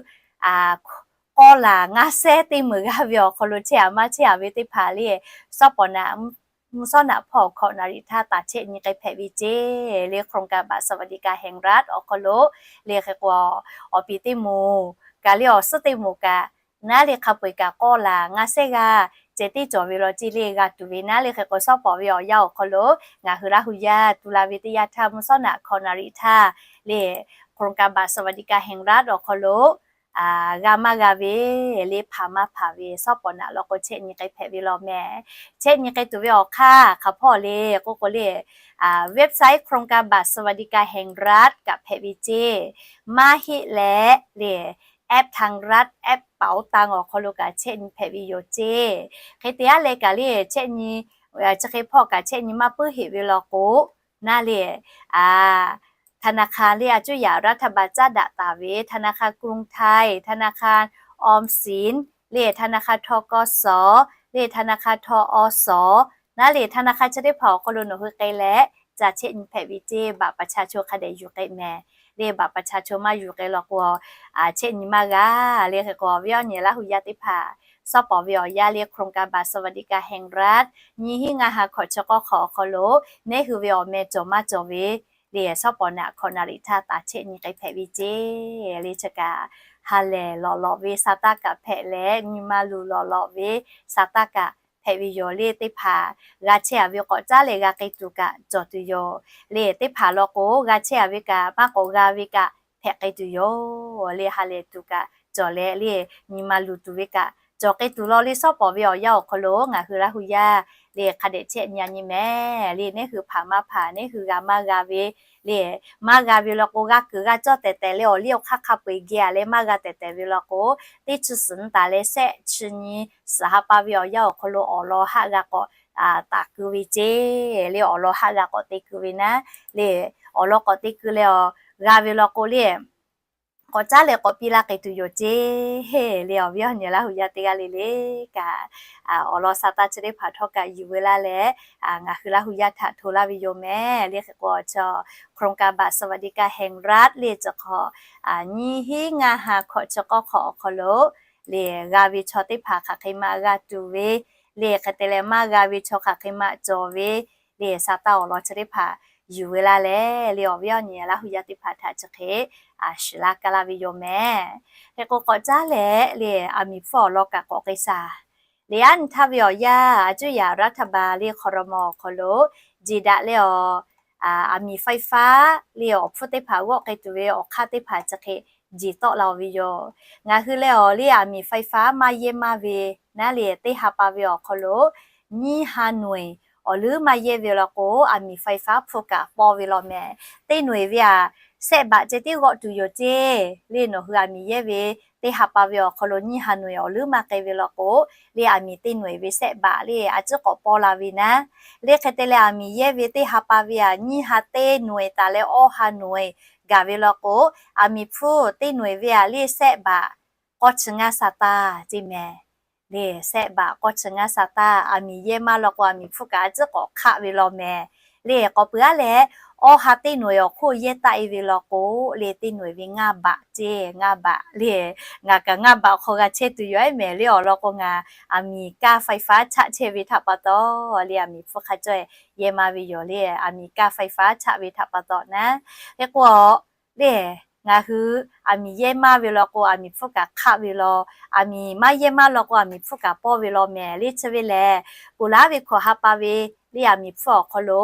k'awˇ laˬ ngaˇ sehˉ teˇ meunˍ g'aˇ ve awˬ hk'aw lo chehˇ-a maˇ chehˇ-a ve teˇ hpaˍ le, sawˉ pawˍ naꞈ mvuhˇ sawˉ naꞈ hpawˇ hkawꞈ naˍ riˍ htaˇ taˍ chehˇ nyi k'ai hpehꞈ ve ceˇ le. โครงการบัตรสวัสดิการแห่งรัฐ awˬ hk'aw lo le, hk'e k'o, awˬ piˍ teˇ moˍ kaꞈ le awˬ suhˉ teˇ moˍ kaꞈ naˉ le hk'a peu-eˬ kaꞈ k'awˇ laˬ ngaˇ sehˉ g'aˇ ceh tiˉ cawˬ ve law ceˇ le, g'a tuˬ ve naˉ le. Hk'e k'o, sawˉ pawˍ ve awˬ yanˇ awˬ hk'aw lo ngaˬ hui Laˇ huˍ yaˇ tu la ve teˇ yanˇ htaˇ mvuhˇ sawˉ naꞈ hkawꞈ naˍ riˍ htaˇ le โครงการบัตรสวัสดิการแห่งรัฐ awˬ hk'aw lo g'a maˇ g'a ve le, hpaˍ maˇ hpaˍ ve sawˉ pawˍ naꞈ law k'o chehˇ nyi k'ai hpehꞈ ve law mehˍ. Chehˇ nyi k'ai tuˬ ve awˬ hk'aˇ hk'aˬ hpawˇ le k'oˆ k'o le, website โครงการบัตรสวัสดิการแห่งรัฐ kaꞈ hpehꞈ ve ceˇ. Maˇ heˆ leh le แอปธนาคาร แอปเป๋าตัง awˬ hk'aw lo kaꞈ chehˇ nyi hpehꞈ ve yoˬ ceˇ. Hk'e te aˉ leh kaꞈ le chehˇ nyi, chi hk'e hpawˇ kaꞈ chehˇ nyi maˇ puiˉ heˆ ve law k'o, naˉ le ธนาคาร le a cuˇ yaꞈ รัฐบาล caˉ daꞈ taˍ ve ธนาคารกรุงไทย ธนาคารออมสิน le ธนาคาร ทกส le ธนาคาร ทอส naˉ le ธนาคาร chi teˇ hpaˍ awˬ hk'aw lo nawˬ hui k'ai leh ca chehˇ nyi hpehꞈ ve ceˇ. บัตรประชาชน hk'a dehꞈ yuˬ k'ai mehˍ le. บัตรประชาชน maˇ yuˬ k'ai law k'o, chehˇ nyi maˇ g'a le. Hk'e k'o, awˬ viˉ awˬ nyi Laˇ hu yaˇ teˇ hpaˍ, shawˉ pawˍ ve awˬ yanˇ le โครงการบัตรสวัสดิการแห่งรัฐ nyiˇ hinˉ ngaˇ ha hkawꞈ chi k'awˇ hk'awꞈ awˬ hk'aw lo, neˉ hui ve awˬ meh cawˬ maˇ cawˬ ve le, shawˉ pawˍ naꞈ hkawꞈ naˍ riˍ htaˇ taˍ chehˇ nyi k'ai hpehꞈ ve ceˇ. Le chi kaꞈ ha lehˬ lawꞈ lawꞈ ve sa taˇ kaꞈ hpehꞈ leh, nyi ma luˬ lawꞈ lawꞈ ve sa taˇ kaꞈ hpehꞈ ve yoˬ le. Teˇ hpaˍ g'a chehˇ a ve k'awꞈ caˉ leh g'a k'ai tuˬ kaꞈ cawˬ tuˬ yoˬ le. Teˇ hpaˍ law k'o, g'a chehˇ a ve kaꞈ maˇ k'awꞈ g'a ve kaꞈ hpehꞈ k'ai tuˬ yoˬ le. Ha lehˬ tuˬ kaꞈ cawˬ leh le, nyi ma luˬ tuˬ ve kaꞈ cawˬ k'ai tuˬ law le. Shawˉ pawˍ ve awˬ yanˇ awˬ hk'aw lo ngaˬ hui Laˇ hu yaˇ le hk'a dehꞈ chehˇ nyi a nyi mehˍ le. Neˉ hui hpanˍ maˇ hpanˍ, neˉ hui g'a maˇ g'a ve le, maˇ g'a ve law k'o, g'a kuiˬ g'a cawˇ tehˬ tehˬ leh awˬ liˇ awˬ hk'aˇ hk'a peu-eˬ geh a leh maˇ g'a tehˬ tehˬ ve law k'o, teˇ chi suhˍ nyi taˍ leh shehˆ chi nyi suhˍ ha pa ve awˬ yanˇ awˬ hk'aw lo awˬ lawn haˆ g'a k'awꞈ taˍ keu ve ceˇ le. Awˬ lawn haˆ g'a k'awꞈ te keu ve naˉ le, awˬ lawn k'awꞈ te keu leh awˬ g'a ve law k'o le, k'awꞈ caˉ leh k'awꞈ piˇ laˇ k'ai tuˬ yoˬ ceˇ le. Awˬ viˉ awˬ nyi Laˇ hu yaˇ teˇ g'aˇ le le kaꞈ, awˬ lawn sa taˇ chi teˇ hpaˍ htawˇ kaꞈ yuˬ veu laˇ leh, ngaˬ hui Laˇ hu yaˇ htaꞈ hto laˇ ve yoˬ mehˍ le. Hk'e k'o, chi โครงการบัตรสวัสดิการแห่งรัฐ le chi hk'awꞈ, nyiˇ hinˉ ngaˇ ha hkawꞈ chi k'awˇ hk'awꞈ awˬ hk'aw lo le, g'a ve chaw teˇ hpaˍ hk'aˬ hk'e ma g'a tuˬ ve le, hk'e te leh maˇ g'a ve chaw hk'aˬ hk'e ma cawˬ ve le, sa taˇ awˬ lawn chi teˇ hpaˍ yuˬ veu laˇ leh le, awˬ viˉ awˬ nyi Laˇ hu yaˇ teˇ hpaˍ htaꞈ chi hk'e shiˍ laˇ kaˇ laˇ ve yoˬ mehˍ. Hk'e k'o, k'awꞈ caˉ leh le, aˬ miˍ hpfuhˇ awˬ lawn kaꞈ k'awꞈ k'ai shaˍ le. Aˉ nyi htaˇ ve awˬ yanˇ, a cuˇ yaꞈ รัฐบาล le hk'aw raw ma awˬ hk'aw lo jeˬ daꞈ leh awˬ, aˬ miˍ ไฟฟ้า le awˬ hpfuhˇ teˇ hpaˍ g'awˆ k'ai tuˬ ve awˬ hk'aˇ teˇ hpaˍ chi hk'e jeˬ tawˆ la-oˬ ve yoˬ. Ngaˬ hui leh awˬ le aˬ miˍ ไฟฟ้า maˇ yehˇ maˇ ve naˉ le, teˇ ha pa ve awˬ hk'aw lo nyiˇ ha nonˍ awˬ leuˉ maˇ yehˇ ve law k'o, aˬ miˍ ไฟฟ้า hpfuhˇ kaꞈ paw ve law mehˍ. Teˇ nonˍ ve aꞈ, sehˆ baꞈ ceh tiˉ g'awˆ tuˬ yoˬ ceˇ le. Nawˬ hui aˬ miˍ yehˇ ve teˇ ha pa ve awˬ hk'aw lo nyiˇ ha nonˍ awˬ leuˉ maˇ k'ai ve law k'o, le aˬ miˍ teˇ nonˍ ve sehˆ baꞈ le a ciˉ k'awꞈ paw la ve naˉ. Le hk'e te leh aˬ miˍ yehˇ ve teˇ ha pa ve aꞈ, nyiˇ ha teˇ nonˍ taˍ leh awˇ ha nonˍ gaˬ ve law k'o, aˬ miˍ hpfuhˇ teˇ nonˍ ve aꞈ le sehˆ baꞈ k'awˇ chi ngaˇ sa taˇ ceˇ mehˍ. Le sehˆ baꞈ k'awˇ chi ngaˇ sa taˇ, aˬ miˍ yehˇ maˇ law k'o, aˬ miˍ hpfuhˇ kaꞈ a ciˉ k'awꞈ hk'aˆ ve law mehˍ. Le k'awꞈ peuˬ aˉ leh, awˇ ha teˇ nonˍ awˬ hk'oˆ yehˇ taˆ e ve law k'o, le teˇ nonˍ ve ngaˇ baꞈ ceˇ, ngaˇ baꞈ le. Ngaˬ kaꞈ ngaˇ baꞈ hk'aw g'a chehˇ tuˬ yoˬ ehˉ mehˍ le. Awˬ lawn k'o, ngaˬ aˬ miˍ kaˇ ไฟฟ้า chaˆ chehˇ ve htaꞈ pa taw le, aˬ miˍ hpfuhˇ hk'a cawˇ yehˇ maˇ ve yoˬ le. Aˬ miˍ kaˇ ไฟฟ้า chaˆ ve htaꞈ pa taw naˉ. Hk'e k'o le, ngaˬ hui aˬ miˍ yehˇ maˇ ve law k'o, aˬ miˍ hpfuhˇ kaꞈ hk'aˆ ve law. Aˬ miˍ maˇ yehˇ maˇ law k'o, aˬ miˍ hpfuhˇ kaꞈ paw ve law mehˍ. Le chi ve lehˬ, ponˬ laˉ ve hkawꞈ ha pa ve le aˬ miˍ hpfuhˇ awˬ hk'aw lo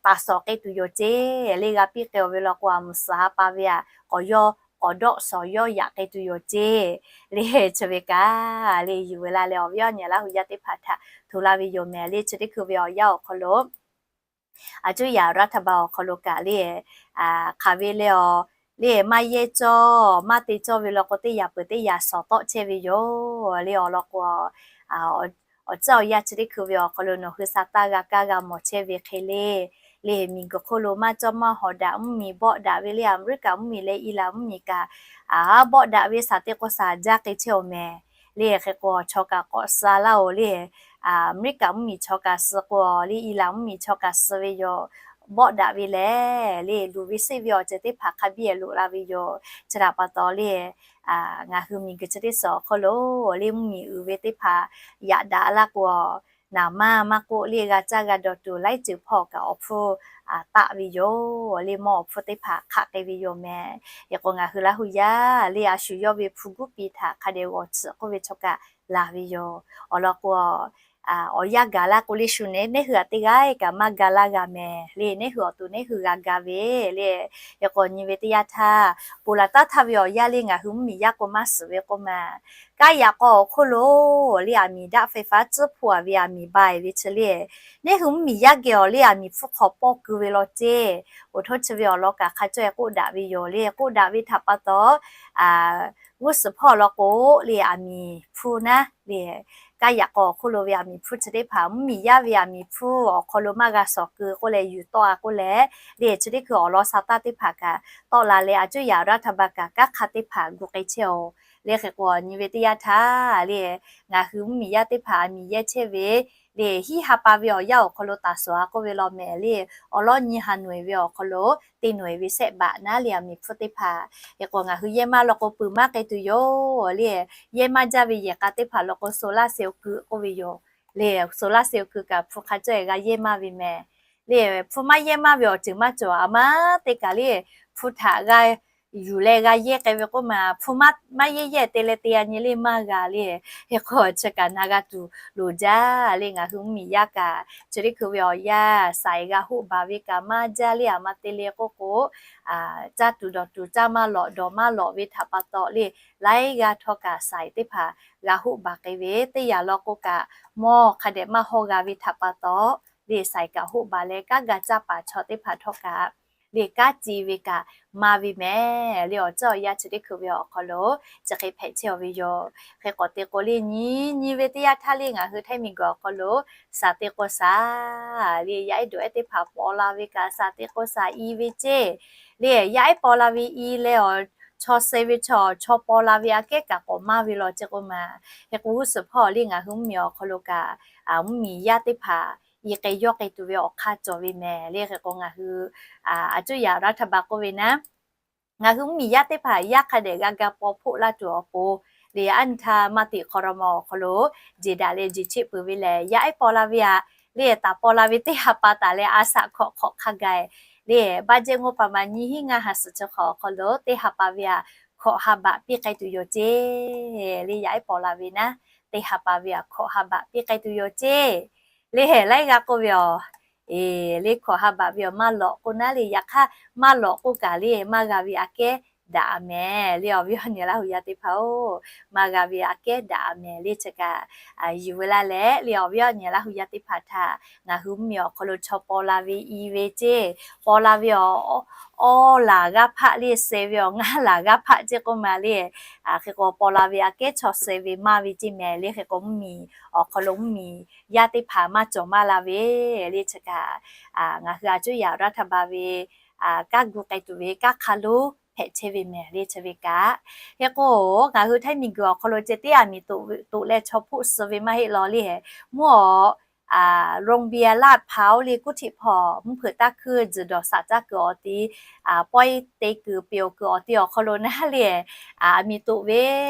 taˍ sawˍ k'ai tuˬ yoˬ ceˇ. Le g'a piˇ k'ai-oˬ ve law k'o, aˬ miˍ suhˍ ha pa ve aꞈ k'awꞈ yawˇ k'awꞈ dawˆ sawˍ yawˇ yaꞈ k'ai tuˬ yoˬ ceˇ. Le chi ve kaꞈ le yuˬ veu laˇ leh, awˬ viˉ awˬ nyi Laˇ hu yaˇ teˇ hpaˍ htaꞈ hto laˇ ve yoˬ mehˍ. Le chi teˇ hkui ve awˬ yanˇ awˬ hk'aw lo, a cuˇ yaꞈ รัฐบาล awˬ hk'aw lo kaꞈ le, hk'aˬ ve le awˬ, le maˇ yehˇ cawˇ maˇ te cawˇ ve law k'o, teˇ yaꞈ peuˬ teˇ yaꞈ sawˍ tawˆ chehˇ ve yoˬ. Le awˬ lawn k'o, awˬ ciˉ awˬ yanˇ chi teˇ hkui ve awˬ hk'aw lo nawˬ hui sa taˇ g'a kaˇ g'a mawˬ chehˇ ve hk'e le, le miˬ guiˬ hk'oˆ lo maˇ cawˇ maˇ hawˍ daꞈ mvuhˇmiˬ bawˆ daꞈ ve le, Aˍmeˍriˆkaˍ mvuhˇmiˬ leh Iˉlaˬ mvuhˇmiˬ kaꞈ, a bawˆ daꞈ ve shaˍ te k'o shaˍ jaˇ k'ai chehˇ-oˬ mehˍ. Le hk'e k'o, chaw kaꞈ k'awꞈ suh laˇ-oˬ le, Aˍmeˍriˆkaˍ mvuhˇmiˬ chaw kaꞈ suh k'o, le Iˉlaˬ mvuhˇmiˬ chaw kaꞈ suh ve yoˬ. Bawˆ daꞈ ve lehˬ le, luˬ ve seˆ ve awˬ ceuˬ teˇ hpaˍ hk'a biˇ loꞈ la ve yoˬ. Chi htaꞈ pa taw le, ngaˬ hui miˬ guiˬ chi teˇ suhˍ awˬ hk'aw lo le mvuhˇmiˬ uiˍ ve teˇ hpaˍ yaꞈ daꞈ laˇ k'o, naˍ manˇ maˇ k'oˆ le g'a caˇ g'a dawˬ tuˬ laiˉ ceuˬ hpawˇ kaꞈ awˬ hpfuhˇ taˆ ve yoˬ. Le mawˇ awˬ hpfuhˇ teˇ hpaˍ hk'aˆ k'ai ve yoˬ mehˍ. Hk'e k'o, ngaˬ hui Laˇ hu yaˇ le a shu yawˇ ve hpu guˉ pi htaꞈ hk'a dehꞈ g'awˬ tcuhꞈ k'oˆ ve chaw kaꞈ laˬ ve yoˬ. Awˬ lawn k'o, awˬ yanˇ gaˬ laˇ k'o le shu neˉ, neˉ hui aꞈ teˇ g'aˇ kaꞈ maˇ ga laˇ g'a mehˍ le. Neˉ hui awˬ to neˉ hui g'a ga ve le. Hk'e k'o, nyi ve teˇ yanˇ htaˇ, ponˬ laˬ taˉ htaˇ ve awˬ yanˇ le ngaˬ hui mvuhˇmiˬ yaˇ k'o maˇ suhˍ ve k'oˆ ma, Kaˇ yaꞈ k'aw awˬ hk'oˆ lo le aˬ miˍ daˆ ไฟฟ้า tcuhˉ hpu-a ve aˬ miˍ ba-e ve chi le, neˇ hui mvuhˇmiˬ yaˇ geh awˬ le aˬ miˍ hpfuhˇ hk'awꞈ pawˇ keu ve law ceˇ. Oˬ htoˇ chi ve awˬ lawn kaꞈ hk'a cawˇ-e k'oˆ daꞈ ve yoˬ le. K'oˆ daꞈ ve htaꞈ pa taw, g'uˇ suhˍ hpawˇ law k'o le aˬ miˍ hpfuhˇ naˉ le, kaˇ yaꞈ k'aw awˬ hk'oˆ lo ve aˬ miˍ hpfuhˇ chi teˇ hpaˍ mvuhˇmiˬ yaˇ ve aˬ miˍ hpfuhˇ awˬ hk'aw lo maˇ g'a shawˍ keu k'oˆ leh yuˬ tawˆ-a k'oˆ leh le, chi teˇ hkui awˬ lawn sa taˇ teˇ hpaˍ kaꞈ tawˆ la leh aˬ cuˇ yaꞈ raˇ htaˇ ba kaꞈ kanˉ hk'a teˇ hpaˍ gu k'ai chehˇ-oˬ. Le hk'e k'o nyi ve teˇ yanˇ htaˇ le, ngaˬ hui mvuhˇmiˬ yaˇ teˇ hpaˍ aˬ miˍ yehˇ chehˇ ve le, hiˉ ha pa ve awˬ yanˇ awˬ hk'aw lo taˍ suhˍ-a k'oˆ ve law mehˍ le, awˬ lawˉ nyi ha nawˬ-e ve awˬ hk'aw lo teˇ nawˬ-e ve sehˆ baꞈ naˉ le aˬ miˍ hpfuhˇ teˇ hpaˍ. Hk'e k'o ngaˬ hui yehˇ maˇ law k'o peuˬ maˇ k'ai tuˬ yoˬ le. Yehˇ maˇ jaˇ ve yehˬ k'a teˇ hpaˍ law k'o solar cell keu k'oˆ ve yoˬ le. Solar cell keu kaꞈ hpu hk'a cawˇ-e g'a yehˇ maˇ ve mehˍ le. Hpu maˇ yehˇ maˇ ve awˬ ceuˬ maˇ cawˬ-a maˇ te kaꞈ le, hpu htaꞈ g'a yuˬ leh g'a yehˇ k'ai ve k'oˆ ma, hpu maˇ yehˇ yehˇ te leh te a nyi le maˇ g'a le. Hk'e k'o chi kaꞈ na g'a tuˬ loˍ jaˇ le. Ngaˬ hui mvuhˇmiˬ yaˇ kaꞈ chi teˇ hkui ve awˬ yanˇ saiˍ g'a hoˆ baˬ ve kaꞈ maˇ jaˇ le. Aˬ ma te le k'oˆ k'o, caˇ tuˬ dawˬ tuˬ caˇ maˇ lawꞈ dawˬ maˇ lawꞈ ve htaꞈ pa taw le, laiˉ g'aˇ htawˇ kaꞈ saiˍ teˇ hpaˍ g'a hoˆ baˬ k'ai ve teˇ yanˇ law k'o kaꞈ mawˇ hk'a dehꞈ maˇ hawˇ g'a ve htaꞈ pa taw le, saiˍ kaꞈ hoˆ baˬ leh kanˉ ga caˇ paˍ chaw teˇ hpaˍ htawˇ kaꞈ le kanˉ ci ve kaꞈ maˇ ve mehˍ le. Awˬ ceuˬ awˬ yanˇ chi teˇ hkui ve awˬ hk'aw lo chi hk'e hpehꞈ chehˇ-a ve yoˬ. Hk'e k'awꞈ te k'o le nyi nyi ve teˇ yanˇ htaˇ le ngaˬ hui htaiˇ miˬguiˬ awˬ hk'aw lo saˍ te k'o saˍ le yaˇ ehˉ dawꞈ ehˉ teˇ hpaˍ paw la ve kaꞈ saˍ te k'o saˍ i ve ceˇ le. Yaˇ ehˉ paw la ve i leh awˬ chaw suh ve chaw chaw paw la ve aꞈ kehˉ kaꞈ k'awꞈ maˇ ve law ceˇ k'oˆ ma. Hk'e k'o g'uˇ suhˍ hpawˇ le ngaˬ hui mvuhˇmiˬ awˬ hk'aw lo kaꞈ mvuhˇmiˬ yaˇ teˇ hpaˍ i k'ai yawˇ k'ai tuˬ ve awˬ hk'aˇ cawˬ ve mehˍ le. Hk'e k'o ngaˬ hui aˬ cuˇ yaꞈ raˇ htaˇ ba k'oˆ ve naˉ, ngaˬ hui mvuhˇmiˬ yaˇ teˇ hpaˍ yaˇ hk'a dehꞈ g'a ga paw hpoˆ laˇ tuˬ awˬ pon le, aˉ nyi htaˇ maˇ tiꞈ hk'aw raw ma awˬ hk'aw lo jeˬ daꞈ leh jeˬ cheˆ peuˬ ve lehˬ, yaˇ ehˉ paw la ve aꞈ le taˍ paw la ve teˇ ha pa taˍ leh a shaꞈ hk'awꞈ hk'awꞈ hk'a gaˬ le, budget งบประมาณ nyiˇ hinˉ ngaˇ ha suhˍ chi hk'awꞈ awˬ hk'aw lo teˇ ha pa ve aꞈ hkawꞈ ha baꞈ piˇ k'ai tuˬ yoˬ ceˇ le. Yaˇ ehˉ paw la ve naˉ teˇ ha pa ve aꞈ hkawꞈ ha baꞈ piˇ k'ai tuˬ yoˬ ceˇ le. Laiˉ g'a k'oˆ ve aˬ, e, le hkawꞈ ha baꞈ ve awˬ maˇ lawꞈ k'o naˉ le, yaꞈ hk'aˇ maˇ lawꞈ k'oˆ kaꞈ le maˇ g'a ve aꞈ kehˉ daꞈ mehˍ le. Awˬ viˉ awˬ nyi Laˇ hu yaˇ teˇ hpaˍ-oˬ, maˇ g'a ve aꞈ kehˉ daꞈ mehˍ le. Chi kaꞈ yuˬ ve laˇ leh le awˬ viˉ awˬ nyi Laˇ hu yaˇ teˇ hpaˍ htaꞈ ngaˬ hui mvuhˇmiˬ awˬ hk'aw lo chaw paw la ve i ve ceˇ, paw la ve aˬ, awˇ laˬ g'aˇ hpaˆ le suh ve awˬ ngaˇ laˬ g'aˇ hpaˆ ceˇ k'oˆ ma le. Hk'e k'o paw la ve aꞈ kehˉ chaw suh ve maˇ ve ceˇ mehˍ le. Hk'e k'o mvuhˇmiˬ awˬ hk'aw lo mvuhˇmiˬ yaˇ teˇ hpaˍ maˇ cawˬ maˇ la ve le. Chi kaꞈ ngaˬ hui aˬ cuˇ yaꞈ raˇ htaˇ ba ve kanˉ gu k'ai tuˬ ve kanˉ hk'a lonˉ hpehꞈ chehˇ ve mehˍ le. Chi ve kaꞈ hk'e k'o ngaˬ hui htaiˇ miˬguiˬ awˬ hk'aw lo ceh tiˉ aˬ miˍ toꞈ leh chaw hpoˆ suh ve maˇ heˆ law le. Mvuhˇ awˬ โรงเบียร์ลาดพร้าว le kuˇ htiꞈ hpawˇ mvuhˇ hpeuꞈ taˇ hkuiˇ tzuhˬ dawˬ shaꞈ caˇ kuiˬ awˬ ti pawehˇ te kuiˬ peˬ awˬ kuiˬ awˬ ti awˬ hk'aw lo naˉ le, aˬ miˍ toꞈ ve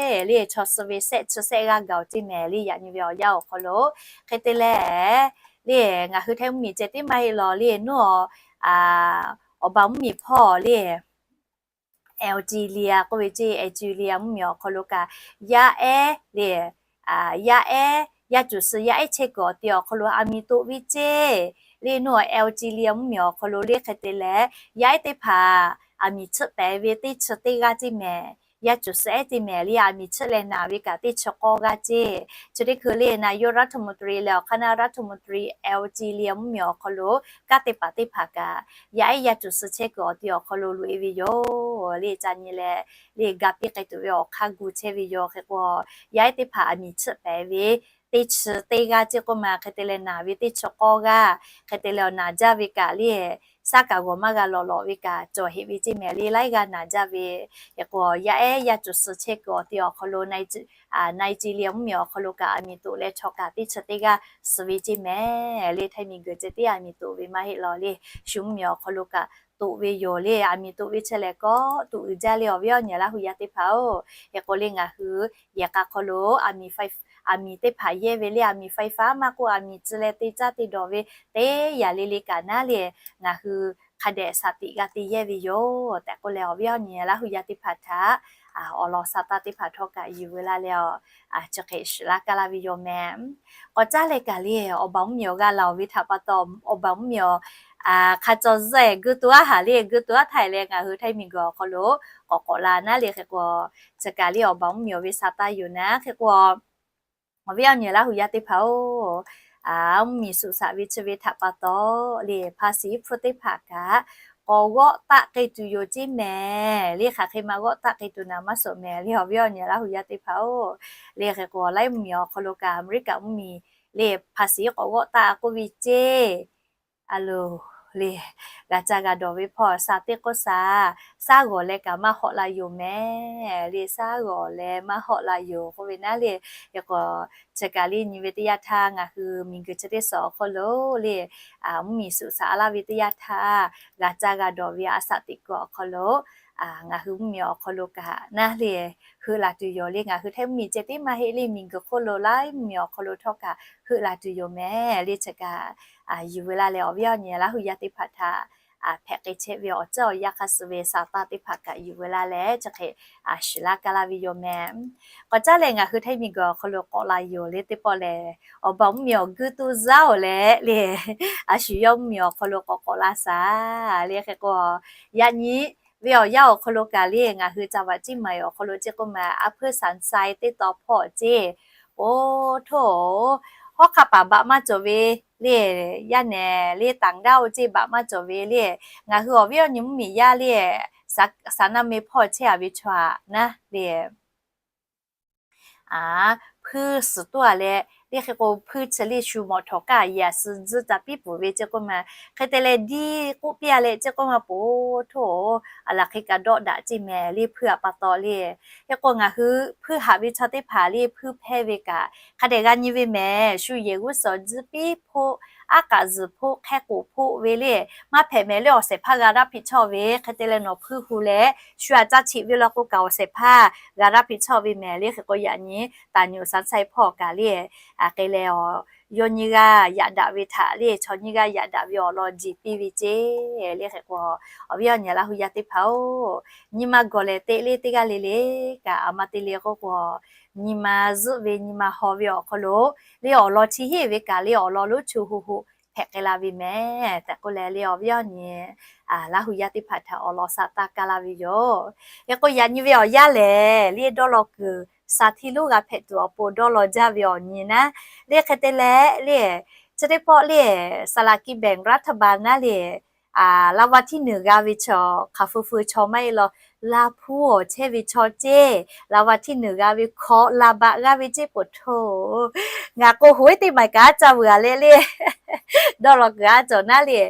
le chaw suh ve shehˆ chi shehˆ g'aˇ gaˬ-oˬ ceˇ mehˍ le. Yaꞈ nyi ve awˬ yanˇ awˬ hk'aw lo hk'e te leh le ngaˬ hui htaiˇ mvuhˇmiˬ ceh tiˉ maˇ heˆ law le. Nuˇ awˬ, awˬ ba mvuhˇmiˬ hpawˇ le Algeria k'oˆ ve ceˇ, Algeria mvuhˇmiˬ awˬ hk'aw lo kaꞈ yaˇ ehˉ le, yaˇ ehˉ yaˇ cuˬ suh yaˇ ehˉ chehˇ kuiˬ awˬ ti awˬ hk'aw lo aˬ miˍ toꞈ ve ceˇ le. Nuˇ awˬ Algeria mvuhˇmiˬ awˬ hk'aw lo le hk'e te leh yaˇ ehˉ teˇ hpaˍ aˬ miˍ chiˆ pehˍ ve teˇ chi teˇ g'aˇ ceˇ mehˍ. Yaˇ cuˬ suh ehˉ ceˇ mehˍ le aˬ miˍ chiˆ leh naˬ ve kaꞈ teˇ chi k'awˇ g'aˇ ceˇ. Chi teˇ hkui le naˬ yoˇ รัฐมนตรี leh awˬ hk'aˇ naˉ รัฐมนตรี Algeria mvuhˇmiˬ awˬ hk'aw lo kanˉ te paˍ teˇ hpaˍ kaꞈ yaˇ ehˉ yaˇ cuˬ suh chehˇ kuiˬ awˬ ti awˬ hk'aw lo loꞈ-e ve yoˬ le. Ca nyi leh le ga piˇ k'ai tuˬ ve awˬ hk'aˇ gu chehˇ ve yoˬ. Hk'e k'o yaˇ ehˉ teˇ hpaˍ aˬ miˍ chiˆ pehˍ ve teˇ chi teˇ g'aˇ ceˇ k'oˆ ma. Hk'e te leh naˬ ve teˇ chi k'awˇ g'aˇ, hk'e te leh awˬ naˬ jaˇ ve kaꞈ le shaˉ kaꞈ g'awˬ maˇ g'a lawꞈ lawꞈ ve kaꞈ cawˬ heꞈ ve ceˇ mehˍ le. Laiˉ g'aˇ naˬ jaˇ ve hk'e k'o yaˇ ehˉ yaˇ cuˬ suh chehˇ kuiˬ awˬ ti awˬ hk'aw lo Nigeria mvuhˇmiˬ awˬ hk'aw lo kaꞈ aˬ miˍ toꞈ leh chaw kaꞈ teˇ chi teˇ g'aˇ suh ve ceˇ mehˍ le. Htaiˇ miˬguiˬ ceh tiˉ aˬ miˍ toꞈ ve maˇ heˆ law le. Shu mvuhˇmiˬ awˬ hk'aw lo kaꞈ toꞈ ve yoˬ le. Aˬ miˍ toꞈ ve chi lehˬ kawˆ tuꞈ uiˍ jaˇ le awˬ viˉ awˬ nyi Laˇ hu yaˇ teˇ hpaˍ-oˬ. Hk'e k'o le ngaˬ hui yehˬ k'a hk'aw lo aˬ miˍ teˇ hpaˍ yehˇ ve le aˬ miˍ ไฟฟ้า maˇ k'oˆ aˬ miˍ tcuh leh te caˇ te dawˬ ve teˇ yanˇ le le kaꞈ naˉ le ngaˬ hui hk'a dehꞈ shaˍ tiꞈ g'a te yehˇ ve yoˬ tehꞈ k'oˆ leh awˬ viˉ awˬ nyi Laˇ hu yaˇ teˇ hpaˍ htaꞈ awˬ lawn sa taˇ teˇ hpaˍ htawˇ kaꞈ yuˬ veu laˇ leh a, chi hk'e shiˍ laˇ kaˇ laˇ ve yoˬ mehˍ. K'awꞈ caˇ leh kaꞈ le awˬ baˬ mvuhˇmiˬ awˬ g'a laˬ-oˬ ve htaꞈ pa taw awˬ baˬ mvuhˇmiˬ awˬ hk'a caw zuhˆ-e guˇ to aˉ haˍ le, guˇ to aˉ htaˇ leh ngaˬ hui Htaiˇ miˬguiˬ awˬ hk'aw lo k'awꞈ k'awꞈ la naˉ le. Hk'e k'o, chi kaꞈ le awˬ baˬ mvuhˇmiˬ awˬ ve sa taˇ yoˬ naˉ. Hk'e k'o, awˬ viˉ awˬ nyi Laˇ hu yaˇ teˇ hpaˍ-oˬ, mvuhˇmiˬ suꞈ shaꞈ ve chi ve htaꞈ pa taw le, hpa shiˍ hpuˇ teˇ hpaˍ kaꞈ k'awꞈ g'awˆ taˆ k'ai tuˬ yoˬ ceˇ mehˍ le. Hk'aˬ hk'e ma g'awˆ taˆ k'ai tuˬ naˍ maˇ suhˍ mehˍ le, awˬ viˉ awˬ nyi Laˇ hu yaˇ teˇ hpaˍ-oˬ. Le hk'e k'o, Htaiˇ mvuhˇmiˬ awˬ hk'aw lo kaꞈ Aˍmeˍriˆkaꞈ mvuhˇmiˬ le hpa shiˍ k'awꞈ g'awˆ taˆ k'oˆ ve ceˇ. A loˬ le, g'a caˇ g'a dawˬ ve hpawˇ sha teˇ k'oˆ sha, shaˉ g'awˬ leh kaꞈ maˇ hawˆ la yoˬ mehˍ le, shaˉ g'awˬ leh maˇ hawˆ la yoˬ k'oˆ ve naˉ le. Hk'e k'o, chi kaꞈ le nyi ve teˇ yanˇ htaˇ ngaˬ hui miˬguiˬ chi teˇ suhˍ awˬ hk'aw lo le, mvuhˇmiˬ suꞈ shaꞈ laˇ ve teˇ yanˇ htaˇ, g'a caˇ g'a dawˬ ve a shaꞈ teꞈ kuiˬ awˬ hk'aw lo ngaˬ hui mvuhˇmiˬ awˬ hk'aw lo kaꞈ naˉ le, heuˆ la tuˬ yoˬ le. Ngaˬ hui Htaiˇ mvuhˇmiˬ ceh tiˉ maˇ heˆ le, miˬguiˬ hk'oˆ lo laiˉ mvuhˇmiˬ awˬ hk'aw lo htawˇ kaꞈ heuˆ la tuˬ yoˬ mehˍ le. Chi kaꞈ yuˬ ve laˇ leh awˬ viˉ awˬ nyi Laˇ hu yaˇ teˇ hpaˍ htaꞈ hpehꞈ k'ai chehˇ ve awˬ ceuˬ awˬ yanˇ hk'a suh ve sa taˇ teˇ hpaˍ kaꞈ yuˬ ve laˇ leh chi hk'e shiˍ laˇ kaˇ laˇ ve yoˬ mehˍ. K'awꞈ caˉ leh ngaˬ hui Htaiˇ miˬguiˬ awˬ hk'aw lo k'awꞈ la yoˬ le teˇ pawˆ lehˬ, awˬ baˬ mvuhˇmiˬ awˬ guˇ to zaˉ-oˬ leh le, a shu yawˇ mvuhˇmiˬ awˬ hk'aw lo k'awꞈ k'awꞈ la shaˍ le. Hk'e k'o, yaꞈ nyi ve awˬ yanˇ awˬ hk'aw lo kaꞈ le, ngaˬ hui จังหวัดเชียงใหม่ awˬ hk'aw lo ceˇ k'oˆ ma, a hpuiˇ Shaˍnshai teˇ taw hpawˇ ceˇ, oˇ htoˇ, hawˉ hk'aˆ paˍ baꞈ maˇ cawˬ ve le, yaˇ nehˬ le ต่างด้าว ceˇ baꞈ maˇ cawˬ ve le. Ngaˬ hui awˬ viˉ awˬ nyi mvuhˇmiˬ yaˇ le, saˍnaˆ meh hpawˇ chehˇ-a ve chaw-aꞈ naˉ le, hpuiˇ suhˍ toˇ-a leh le, hk'e k'o hpuiˇ chi le shu mawˬ htawˍ kaˇ yehˬ a suh tzuhˇ ca piˉ peuˬ ve ceˇ k'oˆ ma, hk'e te leh diˇ k'oˆ piˇ-a leh ceˇ k'oˆ ma, po htoˇ, a laˬ hk'e kaꞈ dawˆ daꞈ ceˇ mehˍ le, hpuiˇ-a pa taw le. Hk'e k'o ngaˬ hui hpuiˇ haꞈ ve chaw teˇ hpaˍ le, hpuiˇ hpehˇ ve kaꞈ hk'a dehꞈ g'a nyi ve mehˍ. Shu yehˬ g'uˇ suhˍ tzuhˇ piˉ hpoˆ, aˉ k'aꞈ zuhˬ hpoˆ, hk'ehˇ k'oˍ hpoˆ ve le, maˇ hpehꞈ mehˍ le, awˬ shehˍ hpaˇ g'a daˇ hpiˇ chawˇ ve. Hk'e te leh nawˬ hpuiˇ hu leh shu aꞈ caˇ cheꞈ ve law k'o kaꞈ awˬ shehˍ hpaˇ g'a daˇ hpiˇ chawˇ ve mehˍ le. Hk'e k'o yaꞈ nyi ตำรวจ Shaˍnshai hpawˇ kaꞈ le, a hk'e leh, yawˇ nyiˇ g'aˇ yaꞈ daꞈ ve htaꞈ le, chaw nyiˇ g'aˇ yaꞈ daꞈ ve awˬ lawn jeˬ piˇ ve ceˇ le. Hk'e k'o, awˬ viˉ awˬ nyi Laˇ hu yaˇ teˇ hpaˍ-oˬ, nyi ma gawˬ lehˬ teˇ le teˇ g'aˇ le le kaꞈ a ma te le k'oˆ k'o, nyi ma zuhˆ ve nyi ma haw ve awˬ hk'aw lo le, awˬ lawn chi heˆ ve kaꞈ le, awˬ lawn lonˉ chu hu hu hpehꞈ k'ai la ve mehˍ tehꞈ k'oˆ leh le, awˬ viˉ awˬ nyi Laˇ hu yaˇ teˇ hpaˍ htaꞈ awˬ lawn sha taˇ kaˇ laˇ ve yoˬ. Hk'e k'o yaꞈ nyi ve awˬ yanˇ lehˬ le, dawˇ law kuiˬ sha htiˇ lonˉ g'a hpehꞈ tuˬ awˬ pon dawˇ law jaˇ ve awˬ nyi naˉ le. Hk'e te leh le, chi teˇ pawˆ le, สลากกินแบ่งรัฐบาล naˉ le, รางวัลที่หนึ่ง g'a ve chaw hk'aˬ feu feu chaw maˇ heˆ law, laˇ hpuˇ awˬ chehˇ ve chaw ceˇ, รางวัลที่หนึ่ง g'a ve เคาะระบาด g'a ve ceˇ po htoˇ. Ngaˬ k'o hoꞈ-e teˇ maˬ kaꞈ aˉ ca vuiˬ-a leh le, dawˇ law kuiˬ aˉ cawˬ naˉ le,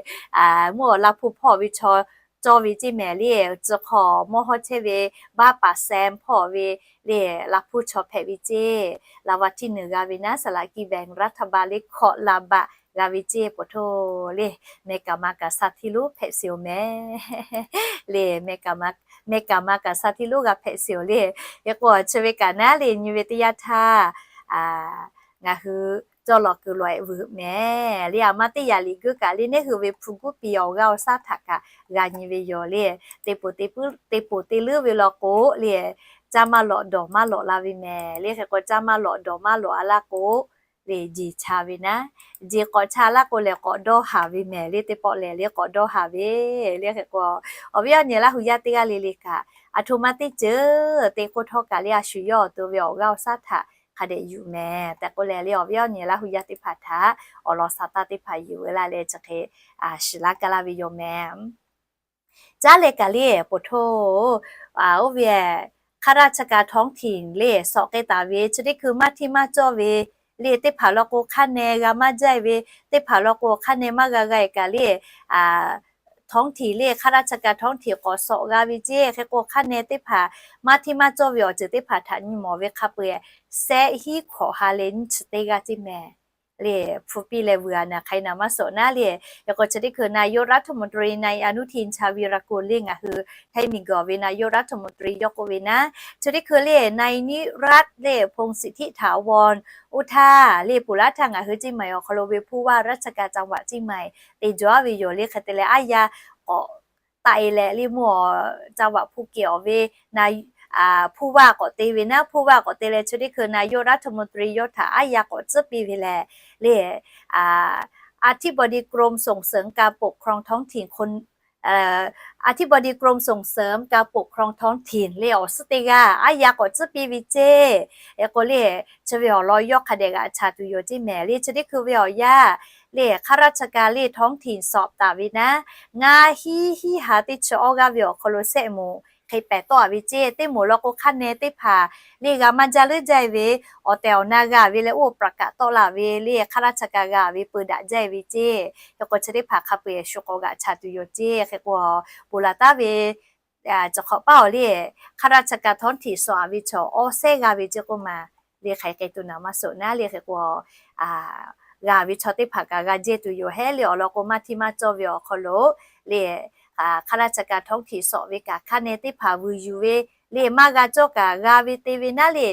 mvuhˇ awˬ laˇ hpuˇ hpawˇ ve chaw cawˇ ve ceˇ mehˍ le, tcuh hk'aw mawˇ hawˇ chehˇ ve baˆ paˍ sehˍ hpawˇ ve le, laˇ hpuˇ chaw hpehꞈ ve ceˇ, รางวัลที่หนึ่ง g'a ve naˉ, สลากกินแบ่งรัฐบาล le เคาะระบาด g'a ve ceˇ po htoˇ le, meh kaˍ ma kaꞈ sha htiˇ lonˉ hpehꞈ sheˍ-oˬ mehˍ le, meh kaˍ ma kaꞈ sha htiˇ lonˉ g'a hpehꞈ sheˍ-oˬ le. Hk'e k'o chi ve kaꞈ naˉ le, nyi ve teˇ yanˇ htaˇ ngaˬ hui cawˇ lawꞈ kuiˬ lawꞈ-e vuiˬ mehˍ le, a ma teˇ yaꞈ liꞈ guˇ kaꞈ le, neˇ hui ve hpu guˇ piˍ awˬ g'aˇ awˬ shaˉ htaꞈ kaꞈ g'a nyi ve yoˬ le. Te poˬ te leuˉ ve law k'o le, caˇ maˇ lawꞈ dawˬ maˇ lawꞈ la ve mehˍ le. Hk'e k'o caˇ maˇ lawꞈ dawˬ maˇ lawꞈ-a laˇ k'o le, jeˬ cha ve naˉ, jeˬ k'awꞈ cha laˇ k'o lehˬ k'awꞈ dawˇ haˍ ve mehˍ le. Teˇ pawˆ lehˬ le k'awꞈ dawˇ haˍ ve le. Hk'e k'o awˬ viˉ awˬ nyi Laˇ hu yaˇ teˇ g'aˇ le le kaꞈ, aˬ htoꞈ ma teˇ ceuˬ te k'oˆ htawˇ kaꞈ le, a shu yawˇ awˬ to ve awˬ g'aˇ awˬ shaˉ htaꞈ hk'a dehꞈ yuˬ mehˍ tehꞈ k'oˆ leh le, awˬ viˉ awˬ nyi Laˇ hu yaˇ teˇ hpaˍ htaꞈ awˬ lawn sha taˇ teˇ hpaˍ yuˬ ve laˇ leh chi hk'e shiˍ laˇ kaˇ laˇ ve yoˬ mehˍ. Caˉ leh kaꞈ le, po htoˇ, oˇ ve ข้าราชการท้องถิ่น le, shawˍ k'ai taˍ ve chi teˇ hkui maˇ hteˇ maˇ cawˇ ve le, teˇ hpaˍ law k'o hk'aˇ neh g'a maˇ jaˇ ve, teˇ hpaˍ law k'o hk'aˇ neh maˇ g'a g'a kaꞈ le, ท้องถิ่น le, ข้าราชการท้องถิ่น k'awꞈ shawˍ g'a ve ceˇ. Hk'e k'o hk'aˇ neh teˇ hpaˍ maˇ hteˇ maˇ cawˇ ve awˬ ceuˬ teˇ hpaˍ htaꞈ nyi mawˬ ve hk'a peu-eˬ, shehˆ hinˉ hkawꞈ ha leh nyiˇ chi teˇ g'aˇ ceˇ mehˍ le. Hpu piˇ leh vuiˬ-a naˍ hk'aˬ hk'e naˍ maˇ shawˍ naˉ le. Hk'e k'o chi teˇ hkui นายกรัฐมนตรี นายอนุทิน ชาญวีรกูล le, ngaˬ hui Htaiˇ miˬguiˬ ve นายกรัฐมนตรี yawˇ k'oˆ ve naˉ, chi teˇ hkui le นายนิรัติ le พงษ์สิทธิถาวร oˇ htaˇ le, ponˬ laˇ htaˇ ngaˬ hui เชียงใหม่ awˬ hk'aw lo ve ผู้ว่าราชการจังหวัดเชียงใหม่ te jawˇ-a ve yoˬ le. Hk'e te leh aˉ yaˇ k'awꞈ taˆ-e leh le, mvuhˇ awˬ จังหวัดภูเก็ต awˬ ve hpu vaˇ k'awꞈ te ve naˉ, hpu vaˇ k'awꞈ te leh chi teˇ hkui นายกรัฐมนตรี yawˇ htaꞈ aˉ yaˇ k'awꞈ tcuhˉ piˇ ve lehˬ le, อธิบดีกรมส่งเสริมการปกครองท้องถิ่น คน เอ่อ อธิบดีกรมส่งเสริมการปกครองท้องถิ่น le awˬ suhˉ teˇ g'aˇ aˉ yaˇ k'awꞈ tcuhˉ piˇ ve ceˇ. Hk'e k'o le, chi ve awˬ lawn yawˇ hk'a dehꞈ g'aꞈ chaˍ tuˬ yoˬ ceˇ mehˍ le. Chi teˇ hkui ve awˬ yanˇ le, ข้าราชการ le ท้องถิ่น สอบ taˍ ve naˉ, ngaˇ hiˉ hiˉ ha teˇ chi awˇ g'aˇ ve awˬ hk'aw lo sehˆ moˍ hk'e pehˍ tawˆ a ve ceˇ. Teˇ moˍ law k'o hk'aˇ neh teˇ hpaˍ le g'a maˇ jaˇ leuˉ jaˇ e ve, awˬ tehˬ awˬ na g'a ve leh oˇ ประกาศ tawˆ la ve le, ข้าราชการ g'a ve peu daꞈ jaˇ e ve ceˇ. Hk'e k'o chi teˇ hpaˍ hk'a peu-eˬ shu k'awꞈ g'aꞈ chaˍ tuˬ yoˬ ceˇ. Hk'e k'o, ponˬ laˬ taˉ ve cawˬ hk'awꞈ paˇ awˬ le, ข้าราชการ ท้องถิ่น สอบ a ve chaw awˇ sehˉ g'a ve ceˇ k'oˆ ma le, hk'aˬ hk'e tuˬ naˍ maˇ suhˍ naˉ le. Hk'e k'o, g'a ve chaw teˇ hpaˍ kaꞈ g'a jehˇ tuˬ yoˬ hehˉ le. Awˬ lawn k'o maˇ htiˇ maˇ cawˇ ve awˬ hk'aw lo le, ข้าราชการ ท้องถิ่น สอบ ve kaꞈ hk'aˇ neh teˇ hpaˍ vuiˬ yuˬ ve le, maˇ g'a cawˇ kaꞈ g'a ve te ve naˉ le,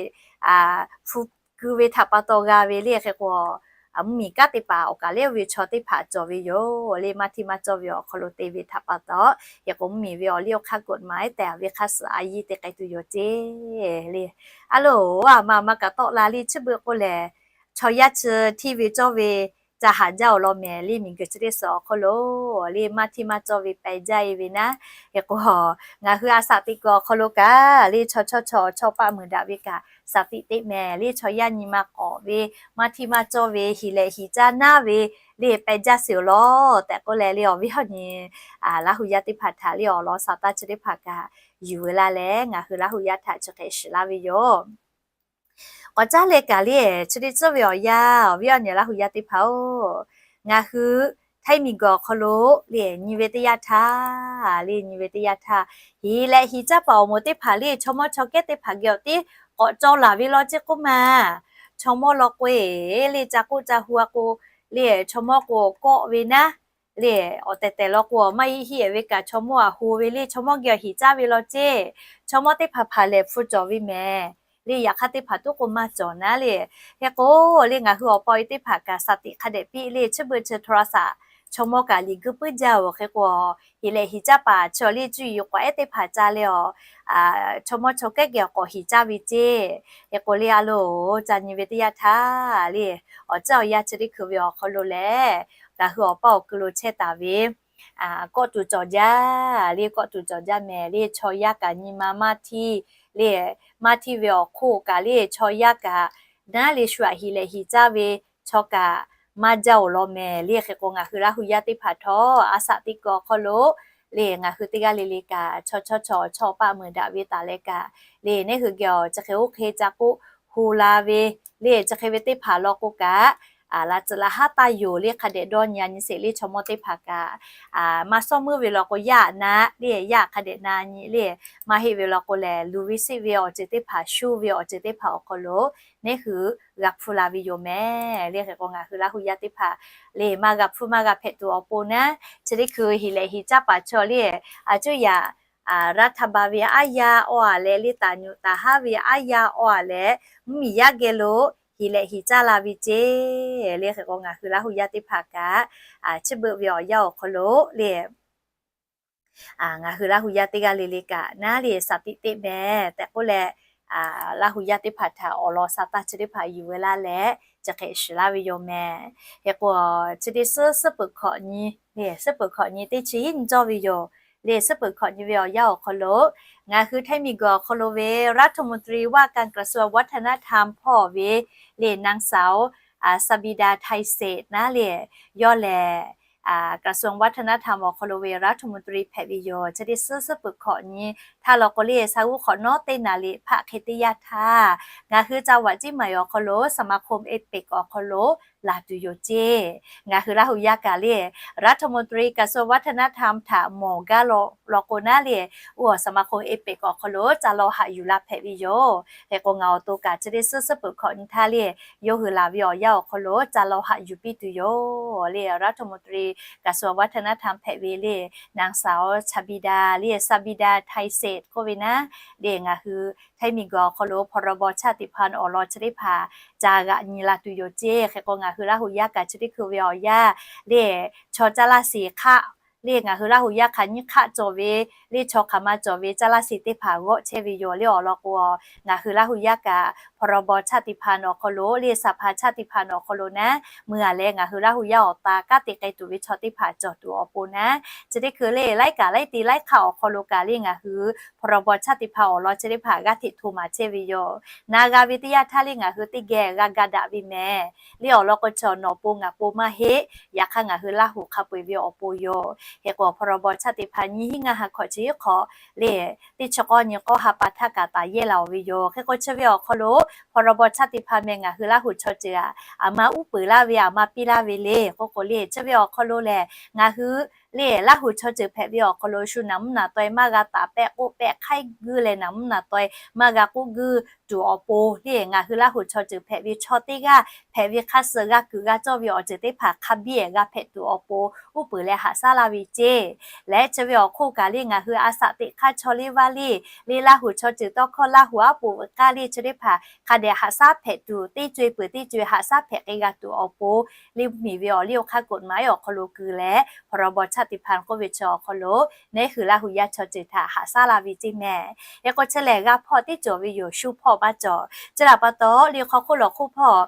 hpu ku ve htaꞈ pa taw g'a ve le. Hk'e k'o, mvuhˇmiˬ kanˉ teˇ hpaˍ awˬ kaˍ lehˬ ve chaw teˇ hpaˍ cawˬ ve yoˬ le, maˇ htiˇ maˇ cawˇ ve awˬ hk'aw lo te ve htaꞈ pa taw. Hk'e k'o mvuhˇmiˬ ve awˬ liˇ awˬ hk'aˇ กฎหมาย tehꞈ ve hk'aˇ suh a yiˇ te k'ai tuˬ yoˬ ceˇ le. A loˬ, a ma ma kaꞈ tawˆ la le, chi beuꞈ k'o lehˬ, chaw yaˇ chi htiˇ ve cawˇ ve ca haˍ jaˇ awˬ lawn mehˍ le, miˬguiˬ chi teˇ suhˍ awˬ hk'aw lo le, maˇ htiˇ maˇ cawˇ ve peh jaˇ e ve naˉ. Hk'e k'o, ngaˬ hui a shaꞈ teꞈ kuiˬ awˬ hk'aw lo kaꞈ le, chaw chawˇ chaw chaw paˆ meuˍ daꞈ ve kaꞈ shaˍ tiꞈ teꞈ mehˍ le, chaw yaˇ nyi ma k'awꞈ ve, maˇ htiˇ maˇ cawˇ ve, heˍ lehꞈ heˍ caˇ naˉ ve le, peh jaˇ sheˍ awˬ lawn tehꞈ k'oˆ leh le, awˬ viˉ awˬ nyi Laˇ hu yaˇ teˇ hpaˍ htaꞈ le awˬ lawn shaˍ taˇ chi teˇ hpaˍ kaꞈ yuˬ ve laˇ leh, ngaˬ hui Laˇ hu yaˇ htaꞈ chi hk'e shiˍ laˇ ve yoˬ. K'awꞈ caˉ leh kaꞈ le, chi teˇ tcuhˉ ve awˬ yanˇ awˬ viˉ awˬ nyi Laˇ hu yaˇ teˇ hpaˍ-oˬ, ngaˬ hui Htaiˇ miˬguiˬ awˬ hk'aw lo le, nyi ve teˇ yanˇ htaˇ le, nyi ve teˇ yanˇ htaˇ, heˍ lehꞈ heˍ caˇ paˍ awˬ moˍ teˇ hpaˍ le, chaw mawˇ chaw kehˉ teˇ hpaˍ geh awˬ tiˉ k'awꞈ cawˇ laˬ ve law ceˇ k'oˆ ma. Chaw mawˇ law k'o e le, ca k'oˆ ca hu a k'o le, chaw mawˇ k'o kawˆ ve naˉ le, awˬ tehˬ tehˬ law k'o maˇ heˆ heˆ ve kaꞈ chaw mawˇ a hu ve le, chaw mawˇ geh awˬ heˍ caˇ ve law ceˇ. Chaw mawˇ teˇ hpaˍ hpaˍ lehˬ hpu cawˬ ve mehˍ le, yaꞈ hk'aˇ teˇ hpaˍ tuˉ k'o maˇ cawˬ naˉ le. Hk'e k'o le, ngaˬ hui awˬ pa awˬ e teˇ hpaˍ kaꞈ shaˍ tiꞈ hk'a dehꞈ piˇ le, chi beuꞈ chi โทรศัพท์ chaw mawˇ kaꞈ liꞈ guiˇ puiˉ jaˇ-oˬ. Hk'e k'o, heˍ lehꞈ heˍ caˇ paˍ chi awˬ le cuˇ yiˍ k'awꞈ ehˉ teˇ hpaˍ ca leh awˬ, chaw mawˇ chaw kehˉ geh awˬ k'awꞈ heˍ caˇ ve ceˇ. Hk'e k'o le, a loˬ, ca nyi ve teˇ yanˇ htaˇ le, awˬ ceuˬ awˬ yanˇ chi teˇ hkui ve awˬ hk'aw lo lehˬ, ngaˬ hui awˬ pa awˬ kuiˬ lo chehˇ taˍ ve kawˆ tuˬ cawˬ jaˇ le, kawˆ tuˬ cawˬ jaˇ mehˍ le, chaw yaˇ kaꞈ nyi ma maˇ htiˇ le, maˇ htiˇ ve awˬ hk'oˆ kaꞈ le, chaw yaˇ kaꞈ naˉ le shu aꞈ heˍ lehꞈ heˍ caˇ ve chaw kaꞈ maˇ jaˇ-oˬ law mehˍ le. Hk'e k'o, ngaˬ hui Laˇ hu yaˇ teˇ hpaˍ htawˇ a shaꞈ teˇ kuiˬ awˬ hk'aw lo le, ngaˬ hui teˇ g'aˇ le le kaꞈ chaw chawˇ chaw chaw paˆ meuˍ daꞈ ve taˍ leh kaꞈ le, neˉ hui geh awˬ chi hk'e oˇ hk'e ca k'oˆ hu la ve le, chi hk'e ve teˇ hpaˍ law k'o kaꞈ, laꞈ tcuhꞈ laꞈ haˉ taˇ yoˬ le, hk'a dehꞈ dawˇ nyi a nyi sheˍ le. Chaw mawˇ teˇ hpaˍ kaꞈ maˇ sawˉ meuˇ ve law k'o, yaˇ na le, yaˇ hk'a dehꞈ na nyi le, maˇ heˆ ve law k'o lehˬ, luˬ ve siˆ ve awˬ ceuˬ teˇ hpaˍ, shu ve awˬ ceuˬ teˇ hpaˍ awˬ hk'aw lo neˉ hui g'a hpfuhˇ la ve yoˬ mehˍ le. Hk'e k'o, ngaˬ hui Laˇ hu yaˇ teˇ hpaˍ le, maˇ g'a hpfuhˇ maˇ g'a hpehꞈ tuˬ awˬ pon naˉ, chi teˇ hkui heˍ lehꞈ heˍ caˇ paˍ chaw le, a cuˇ yaꞈ รัฐบาล ve aˉ yaˇ awˬ a leh le, taˍ nyuꞈ taˍ haˉ ve aˉ yaˇ awˬ a leh, mvuhˇmiˬ yaˇ geh lo heˍ lehꞈ heˍ caˇ la ve ceˇ le. Hk'e k'o, ngaˬ hui Laˇ hu yaˇ teˇ hpaˍ kaꞈ, chi beuꞈ ve awˬ yanˇ awˬ hk'aw lo le, ngaˬ hui Laˇ hu yaˇ teˇ g'aˇ le le kaꞈ naˉ le shaˍ tiꞈ teˇ mehˍ tehꞈ k'oˆ leh, Laˇ hu yaˇ teˇ hpaˍ htaꞈ awˬ lawn sha taˇ chi teˇ hpaˍ yuˬ ve laˇ leh, chi hk'e shiˍ laˇ ve yoˬ mehˍ. Hk'e k'o, chi teˇ suhˉ suhˉ peuˬ hkawꞈ nyi le, suhˉ peuˬ hkawꞈ nyi teˇ chi hiˉ nyi cawˇ ve yoˬ le. Suhˉ peuˬ hkawꞈ nyi ve awˬ yanˇ awˬ hk'aw lo, ngaˬ hui Htaiˇ miˬguiˬ awˬ hk'aw lo ve รัฐมนตรีว่าการกระทรวงวัฒนธรรม hpawˇ ve le, นางสาว Sabida Thaiseth naˉ le, yawˇ lehˬ กระทรวงวัฒนธรรม awˬ hk'aw lo ve รัฐมนตรี hpehꞈ ve yoˬ. Chi teˇ suhˉ suhˉ peuˬ hkawꞈ nyi htaˇ law k'o le, sa g'uˇ hk'awꞈ nawˉ teˇ naˍ liꞈ hpaˆ hk'e teˇ yanˇ htaˇ, ngaˬ hui จังหวัดเชียงใหม่ awˬ hk'aw lo สมาคม เอเปก awˬ hk'aw lo laˬ tuˬ yoˬ ceˇ. Ngaˬ hui Laˇ hu yaˇ kaꞈ le, รัฐมนตรีกระทรวงวัฒนธรรม htaꞈ mawˬ gaˇ law k'o naˉ le, oˇ awˬ สมาคม เอเปก awˬ hk'aw lo ca law haꞈ yuˬ la hpehꞈ ve yoˬ. Hk'e k'o, ngaˬ awˬ to kaꞈ chi teˇ suhˉ suhˉ peuˬ hkawꞈ nyi htaˇ le, yawˇ hui laˬ ve awˬ yanˇ awˬ hk'aw lo ca law haꞈ yuˬ piˇ tuˬ yoˬ le. รัฐมนตรีกระทรวงวัฒนธรรม hpehꞈ ve le, นางสาว Sabida le, Sabida Thaiseth k'oˆ ve naˉ le, ngaˬ hui Htaiˇ miˬguiˬ awˬ hk'aw lo พรบชาติพันธุ์ awˬ lawn chi teˇ hpaˍ ca g'aꞈ nyi la tuˬ yoˬ ceˇ. Hk'e k'o, ngaˬ hui Laˇ hu yaˇ kaꞈ chi teˇ hkui ve awˬ yanˇ le, chaw caˇ laˇ shiˍ hk'aˆ le ngaˬ hui Laˇ huˍ yaˇ hk'aˬ nyiˇ hk'aˆ cawˬ ve, le chaw hk'aˬ ma cawˬ ve caˇ laˇ sheˍ teˇ hpaˍ g'awˆ chehˇ ve yoˬ. Le awˬ lawn k'o, ngaˬ hui Laˇ huˍ yaˇ kaꞈ พรบ ชาติพันธุ์ awˬ hk'aw lo le สหพันธ์ชาติพันธุ์ awˬ hk'aw lo naˉ mui a leh ngaˬ hui Laˇ huˍ yaˇ awˬ ta kanˉ te k'ai tuˬ ve chaw teˇ hpaˍ cawˬ tuˬ awˬ pon naˉ, chi teˇ hkui le laiˉ kaꞈ laiˉ ti laiˉ hk'aˆ awˬ hk'aw lo kaꞈ le ngaˬ hui พรบ ชาติพันธุ์ awˬ lawn chi teˇ hpaˍ g'aˇ hteꞈ hto maˍ chehˇ ve yoˬ. Na g'a ve teˇ yanˇ htaˇ le ngaˬ hui teˇ geh g'a ga daꞈ ve mehˍ. Le awˬ lawn k'o, chaw nawˬ pon ngaˬ pon maˇ heˆ. Yaꞈ hk'aˇ ngaˬ hui Laˇ huˍ hk'a peu-eˬ ve awˬ pon yoˬ. Hk'e k'o, พรบ ชาติพันธุ์ nyiˇ hinˉ ngaˇ ha hkawꞈ chi hiˉ hk'awꞈ le teˇ chi k'awˇ nyi k'awˇ ha pa htaˇ kaꞈ taˍ yehˇ la-oˬ ve yoˬ. Hk'e k'o, chi ve awˬ hk'aw lo พรบ ชาติพันธุ์ meh ngaˬ hui Laˇ huˍ chaw ceuˬ aꞈ, aˬ ma uˉ peunˍ laˇ ve, aˬ ma piˇ laˇ ve le k'oˆ k'o le, chi ve awˬ hk'aw lo lehˬ ngaˬ hui le Laˇ huˍ chaw ceuˬ hpehꞈ ve awˬ hk'aw lo shu naˬ mvuhˇ naˬ taweh maˇ g'a taˍ pehˆ k'oˆ pehˆ hk'aiˉ guˇ leh naˬ mvuhˇ naˬ taweh maˇ g'a k'oˆ guˇ tuˬ awˬ pon le ngaˬ hui Laˇ huˍ chaw ceuˬ hpehꞈ ve chaw teˇ g'aˇ hpehꞈ ve hk'a suh g'a kuiˬ g'a cawˇ ve awˬ ceuˬ teˇ hpaˍ hk'a biˇ ehˍ g'a hpehꞈ tuˬ awˬ pon uˉ peunˍ leh haꞈ shaˉ laˇ ve ceˇ. Leh chi ve awˬ hk'oˆ kaꞈ le ngaˬ hui a saꞈ teꞈ hk'aˇ chaw le vaˇ le, le Laˇ huˍ chaw ceuˬ tawˇ hkawˇ Laˇ huˍ aˉ poꞈ veuꞈ k'aˇ le chi teˇ hpaˍ hk'a dehꞈ haꞈ shaˉ hpehꞈ tuˬ, teˇ co-e peuˬ teˇ co-e haꞈ shaˉ hpehꞈ k'ai g'a tuˬ awˬ pon le mvuhˇ miˬ ve awˬ liˇ awˬ hk'aˇ กฎหมาย awˬ hk'aw lo kuiˬ leh พรบ ชาติพันธุ์ k'oˆ ve chi awˬ hk'aw lo naˉ hui Laˇ huˍ yaˇ chaw ceuˬ htaꞈ haꞈ shaˉ laˇ ve ceˇ mehˍ. Hk'e k'o, chi lehˬ g'a hpawˇ teˇ cawˬ ve yoˬ, shu hpawˇ maˇ cawˬ. Chi htaꞈ pa taw le hk'aw hk'oˆ lawˬ hk'oˆ hpawˇ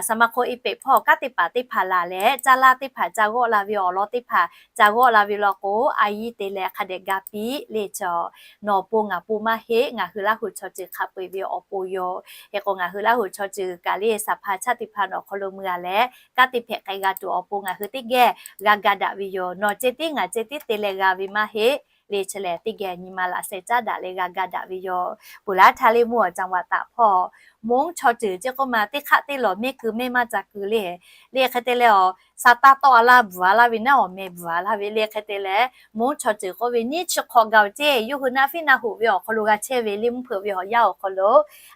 สมาคมเอเปก hpawˇ kanˉ teˇ hpaˍ teˇ hpaˍ laˬ leh caˇ laˇ teˇ hpaˍ ca g'awˆ la ve awˬ lawn teˇ hpaˍ ca g'awˆ la ve law k'o, a yiˇ te leh hk'a dehꞈ ga piˇ le chaw nawˬ pon ngaˬ pon maˇ heˆ, ngaˬ hui Laˇ huˍ chaw ceuˬ hk'a peu-eˬ ve awˬ pon yoˬ. Hk'e k'o, ngaˬ hui Laˇ huˍ chaw ceuˬ kaꞈ le สหพันธ์ชาติพันธุ์ awˬ hk'aw lo mui a leh kanˉ te hpehꞈ k'ai g'a tuˬ awˬ pon ngaˬ hui teˇ geh g'a ga daꞈ ve yoˬ. Nawˬ ceh tiˉ ngaˬ ceh tiˉ te leh g'a ve maˇ heˆ. Le chi lehˬ teˇ geh nyi ma laꞈ sheh caˉ daꞈ leh g'a ga daꞈ ve yoˬ. Peuˬ laˇ htaˇ le mvuhˇ awˬ จังหวัดตาก hpawˇ Hmong chaw ceuˬ ceˇ k'oˆ ma teˇ hk'aˆ teˇ lawˬ mehˆ keu mehˆ maˇ ca keu le. Le hk'e te leh awˬ sa taˇ tawˆ a laˇ bvuhˬ a laˇ ve naˉ awˬ meh bvuhˬ a laˇ ve le. Hk'e te leh Hmong chaw ceuˬ k'oˆ ve nyiˇ chi hk'awꞈ gaˬ-oˬ ceˇ, yawˇ hui naˆ fiˉ naˆ hoꞈ ve awˬ hk'aw lo g'a chehˇ ve le mvuhˇ hpeuꞈ ve awˬ yanˇ awˬ hk'aw lo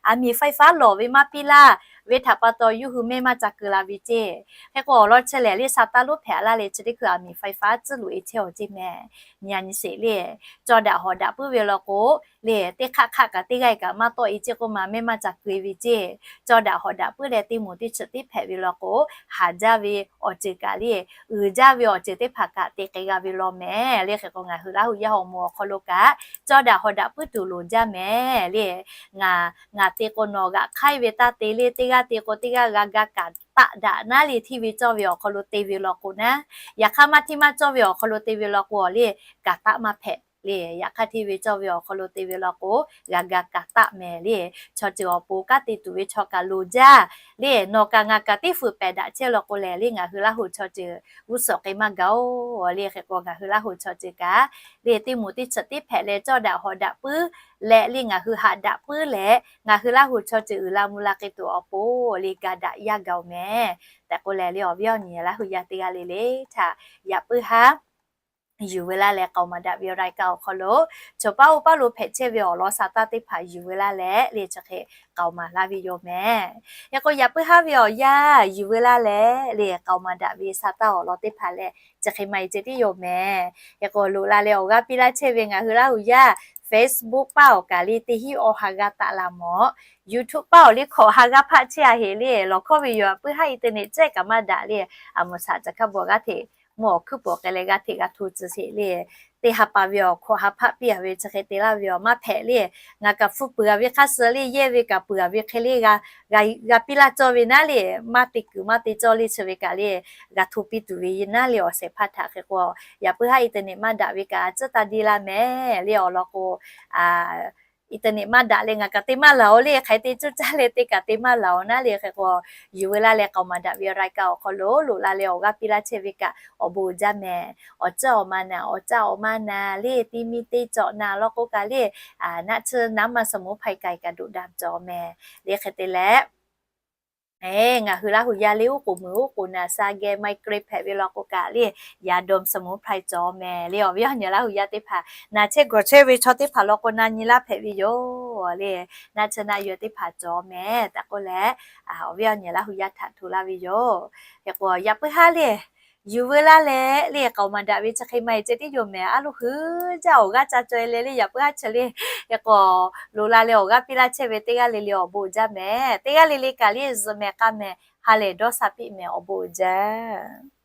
อาร์มีไฟฟ้า lawˬ ve maˇ piˇ laˇ ve htaꞈ pa taw yawˇ hui mehˆ maˇ ca keu la ve ceˇ. Hk'e k'o, awˬ lawn chi lehˬ le sa taˇ lonˉ hpehꞈ a laˇ le chi teˇ hkui อาร์มีไฟฟ้า tcuhˉ loꞈ e chehˇ-oˬ ceˇ mehˍ. Nyi a nyi sheˍ le, cawˇ daꞈ hawˍ daꞈ puiˉ ve law k'o le, teˇ hk'aˆ hk'aˆ kaꞈ teˇ g'aˇ kaꞈ maˇ tawˆ e ceˇ k'oˆ ma mehˆ maˇ ca keu e ve ceˇ. Cawˇ daꞈ hawˍ daꞈ puiˉ leh teˇ moˍ teˇ chi teˇ hpehꞈ ve law k'o, haˍ jaˇ ve awˬ ceuˬ kaꞈ le, uiˍ jaˇ ve awˬ ceuˬ teˇ hpaˍ kaꞈ te k'ai g'a ve law mehˍ le. Hk'e k'o, ngaˬ hui Laˇ huˍ yaˇ awˬ moˍ awˬ hk'aw lo kaꞈ cawˇ daꞈ hawˍ daꞈ puiˉ tuˬ loˍ jaˇ mehˍ le. Ngaˬ, ngaˬ te k'o nawˬ g'aꞈ hk'aiˇ ve taˇ te le, teˇ g'aˇ te k'o teˇ g'aˇ g'a ga kaꞈ taˆ daꞈ naˉ le, hteˇ ve cawˇ ve awˬ hk'aw lo te ve law k'o naˉ. Yaꞈ hk'aˇ maˇ hteˇ maˇ cawˇ ve awˬ hk'aw lo te ve law k'o le, kaꞈ taˆ maˇ hpehꞈ le. Yaꞈ hk'aˇ hteˇ ve cawˇ ve awˬ hk'aw lo te ve law k'o, g'a ga kaꞈ taˆ mehˍ le. Chaw ceuˬ awˬ pon kanˉ te tuˬ ve chaw kaꞈ loˍ jaˇ le. Nawˬ kaꞈ ngaˬ kaꞈ teˇ fuiˍ pehˍ daꞈ chehˇ law k'o lehˬ le, ngaˬ hui Laˇ huˍ chaw ceuˬ g'uˇ suhˍ k'ai maˇ gaˬ-oˬ le. Hk'e k'o, ngaˬ hui Laˇ huˍ chaw ceuˬ kaꞈ le teˇ moˍ teˇ chi teˇ hpehꞈ leh cawˇ daꞈ hawˍ daꞈ puiˉ leh le ngaˬ hui haꞈ daꞈ puiˉ leh ngaˬ hui Laˇ huˍ chaw ceuˬ uiˍ la mvuh la k'ai tuˬ awˬ pon le ga daꞈ yaˇ gaˬ-oˬ mehˍ. Tehꞈ k'oˆ leh le awˬ viˉ awˬ nyi Laˇ huˍ yaˇ teˇ g'aˇ le le htaꞈ yaꞈ puiˉ haˉ yuˬ veu laˇ leh k'aoˍ maˍ daꞈ ve รายการ awˬ hk'aw lo, chaw paˉ oˇ paˉ lo hpehꞈ chehˇ ve awˬ lawn sa taˇ teˇ hpaˍ yuˬ veu laˇ leh le chi hk'e k'aoˍ maˍ laˇ ve yoˬ mehˍ. Hk'e k'o, yaꞈ puiˉ haˉ ve awˬ yanˇ yuˬ veu laˇ leh le k'aoˍ maˍ daꞈ ve sa taˇ awˬ lawn teˇ hpaˍ lehˬ chi hk'e maˇ e ceh tiˉ yoˬ mehˍ. Hk'e k'o, loꞈ la leh awˬ g'aˇ piˇ laˇ chehˇ ve ngaˬ hui Laˇ huˍ yaˇ Facebook paˉ awˬ kaꞈ le teˇ hinˉ awˬ ha g'a taˆ la mawˬ. YouTube paˉ awˬ le hk'awꞈ ha g'aˇ hpaˆ chehˇ a heˍ le, lawˬ hkawˇ ve yoˬ. Yaꞈ puiˉ haˉ internet cehˇ kaꞈ maˇ daꞈ le, aˬ mvuhˬ shaꞈ caˬ hkaˇ bvuhꞈ g'aˇ hteꞈ mvuhˇ awˬ hkuiˉ peuˬ k'ai leh g'aˇ hteꞈ g'a hto tcuh sheˍ le. Teˇ ha pa ve awˬ hkawꞈ ha hpaˆ piˇ a ve chi hk'e te laˇ ve awˬ maˇ hpehꞈ le. Ngaˬ kaꞈ hpu peuˬ a ve hk'aˇ suh le yehˇ ve kaꞈ peuˬ a ve hk'e le g'a piˇ laˇ cawˇ ve naˉ le, maˇ te kuiˬ maˇ te cawˇ le chi ve kaꞈ le g'a hto piˇ tuˬ ve naˉ le awˬ shehˍ hpaˇ htaꞈ. Hk'e k'o, yaꞈ puiˉ haˉ internet maˇ daꞈ ve kaꞈ tcuhˉ taˇ deˇ laˇ mehˍ le awˬ lawn k'o, internet maˇ daꞈ leh ngaˬ kaꞈ te maˇ laˬ-oˬ le, hk'aˬ hk'e te cuˇ caˇ leh te kaꞈ te maˇ laˬ-oˬ naˉ le. Hk'e k'o, yuˬ veu laˇ leh k'aoˍ maˍ daꞈ ve รายการ awˬ hk'aw lo loꞈ la leh awˬ g'aˇ piˇ laˇ chehˇ ve kaꞈ awˬ bon uiˍ jaˇ mehˍ. Awˬ ceuˬ awˬ ma naˍ, awˬ caˇ awˬ ma naˍ le, ti mi te cawꞈ naˍ law k'o kaꞈ le, naˆ tsuhˇ naˉ ma สมุนไพร k'ai kaꞈ doꞈ daꞈ cawˬ mehˍ le. Hk'e te leh, ngaˬ hui Laˇ huˍ yaˇ le uˉ k'oˍ muiˬ uˉ k'oˍ naˍ sa geh ไมเกรน hpehꞈ ve law k'o kaꞈ le, yahˇ dawˇ สมุนไพร cawˬ mehˍ le. Awˬ viˉ awˬ nyi Laˇ huˍ yaˇ teˇ hpaˍ naˬ chehˇ gawˬ chehˇ ve chaw teˇ hpaˍ law k'o na nyi laˇ hpehꞈ ve yoˬ le. Naˆ tsuhˇ naˉ yawˇ teˇ hpaˍ cawˬ mehˍ tehꞈ k'oˆ leh, awˬ viˉ awˬ nyi Laˇ huˍ yaˇ htaꞈ hto laˇ ve yoˬ. Hk'e k'o, yaꞈ puiˉ haˉ le yuˬ veu laˇ leh le k'aoˍ maˍ daꞈ ve chi hk'e maˇ e ceh tiˉ yoˬ mehˍ. A loˇ hui jaˇ awˬ g'aˇ ca caweh leh le yaꞈ puiˉ haˉ chi le. Hk'e k'o, loꞈ la leh awˬ g'aˇ piˇ laˇ chehˇ ve teˇ g'aˇ le le awˬ bon uiˍ jaˇ mehˍ. Teˇ g'aˇ le le kaꞈ le zuhꞈ mehˍ k'a mehˍ, ha lehˬ dawˇ sha piˇ mehˍ, awˬ bon uiˍ jaˇ.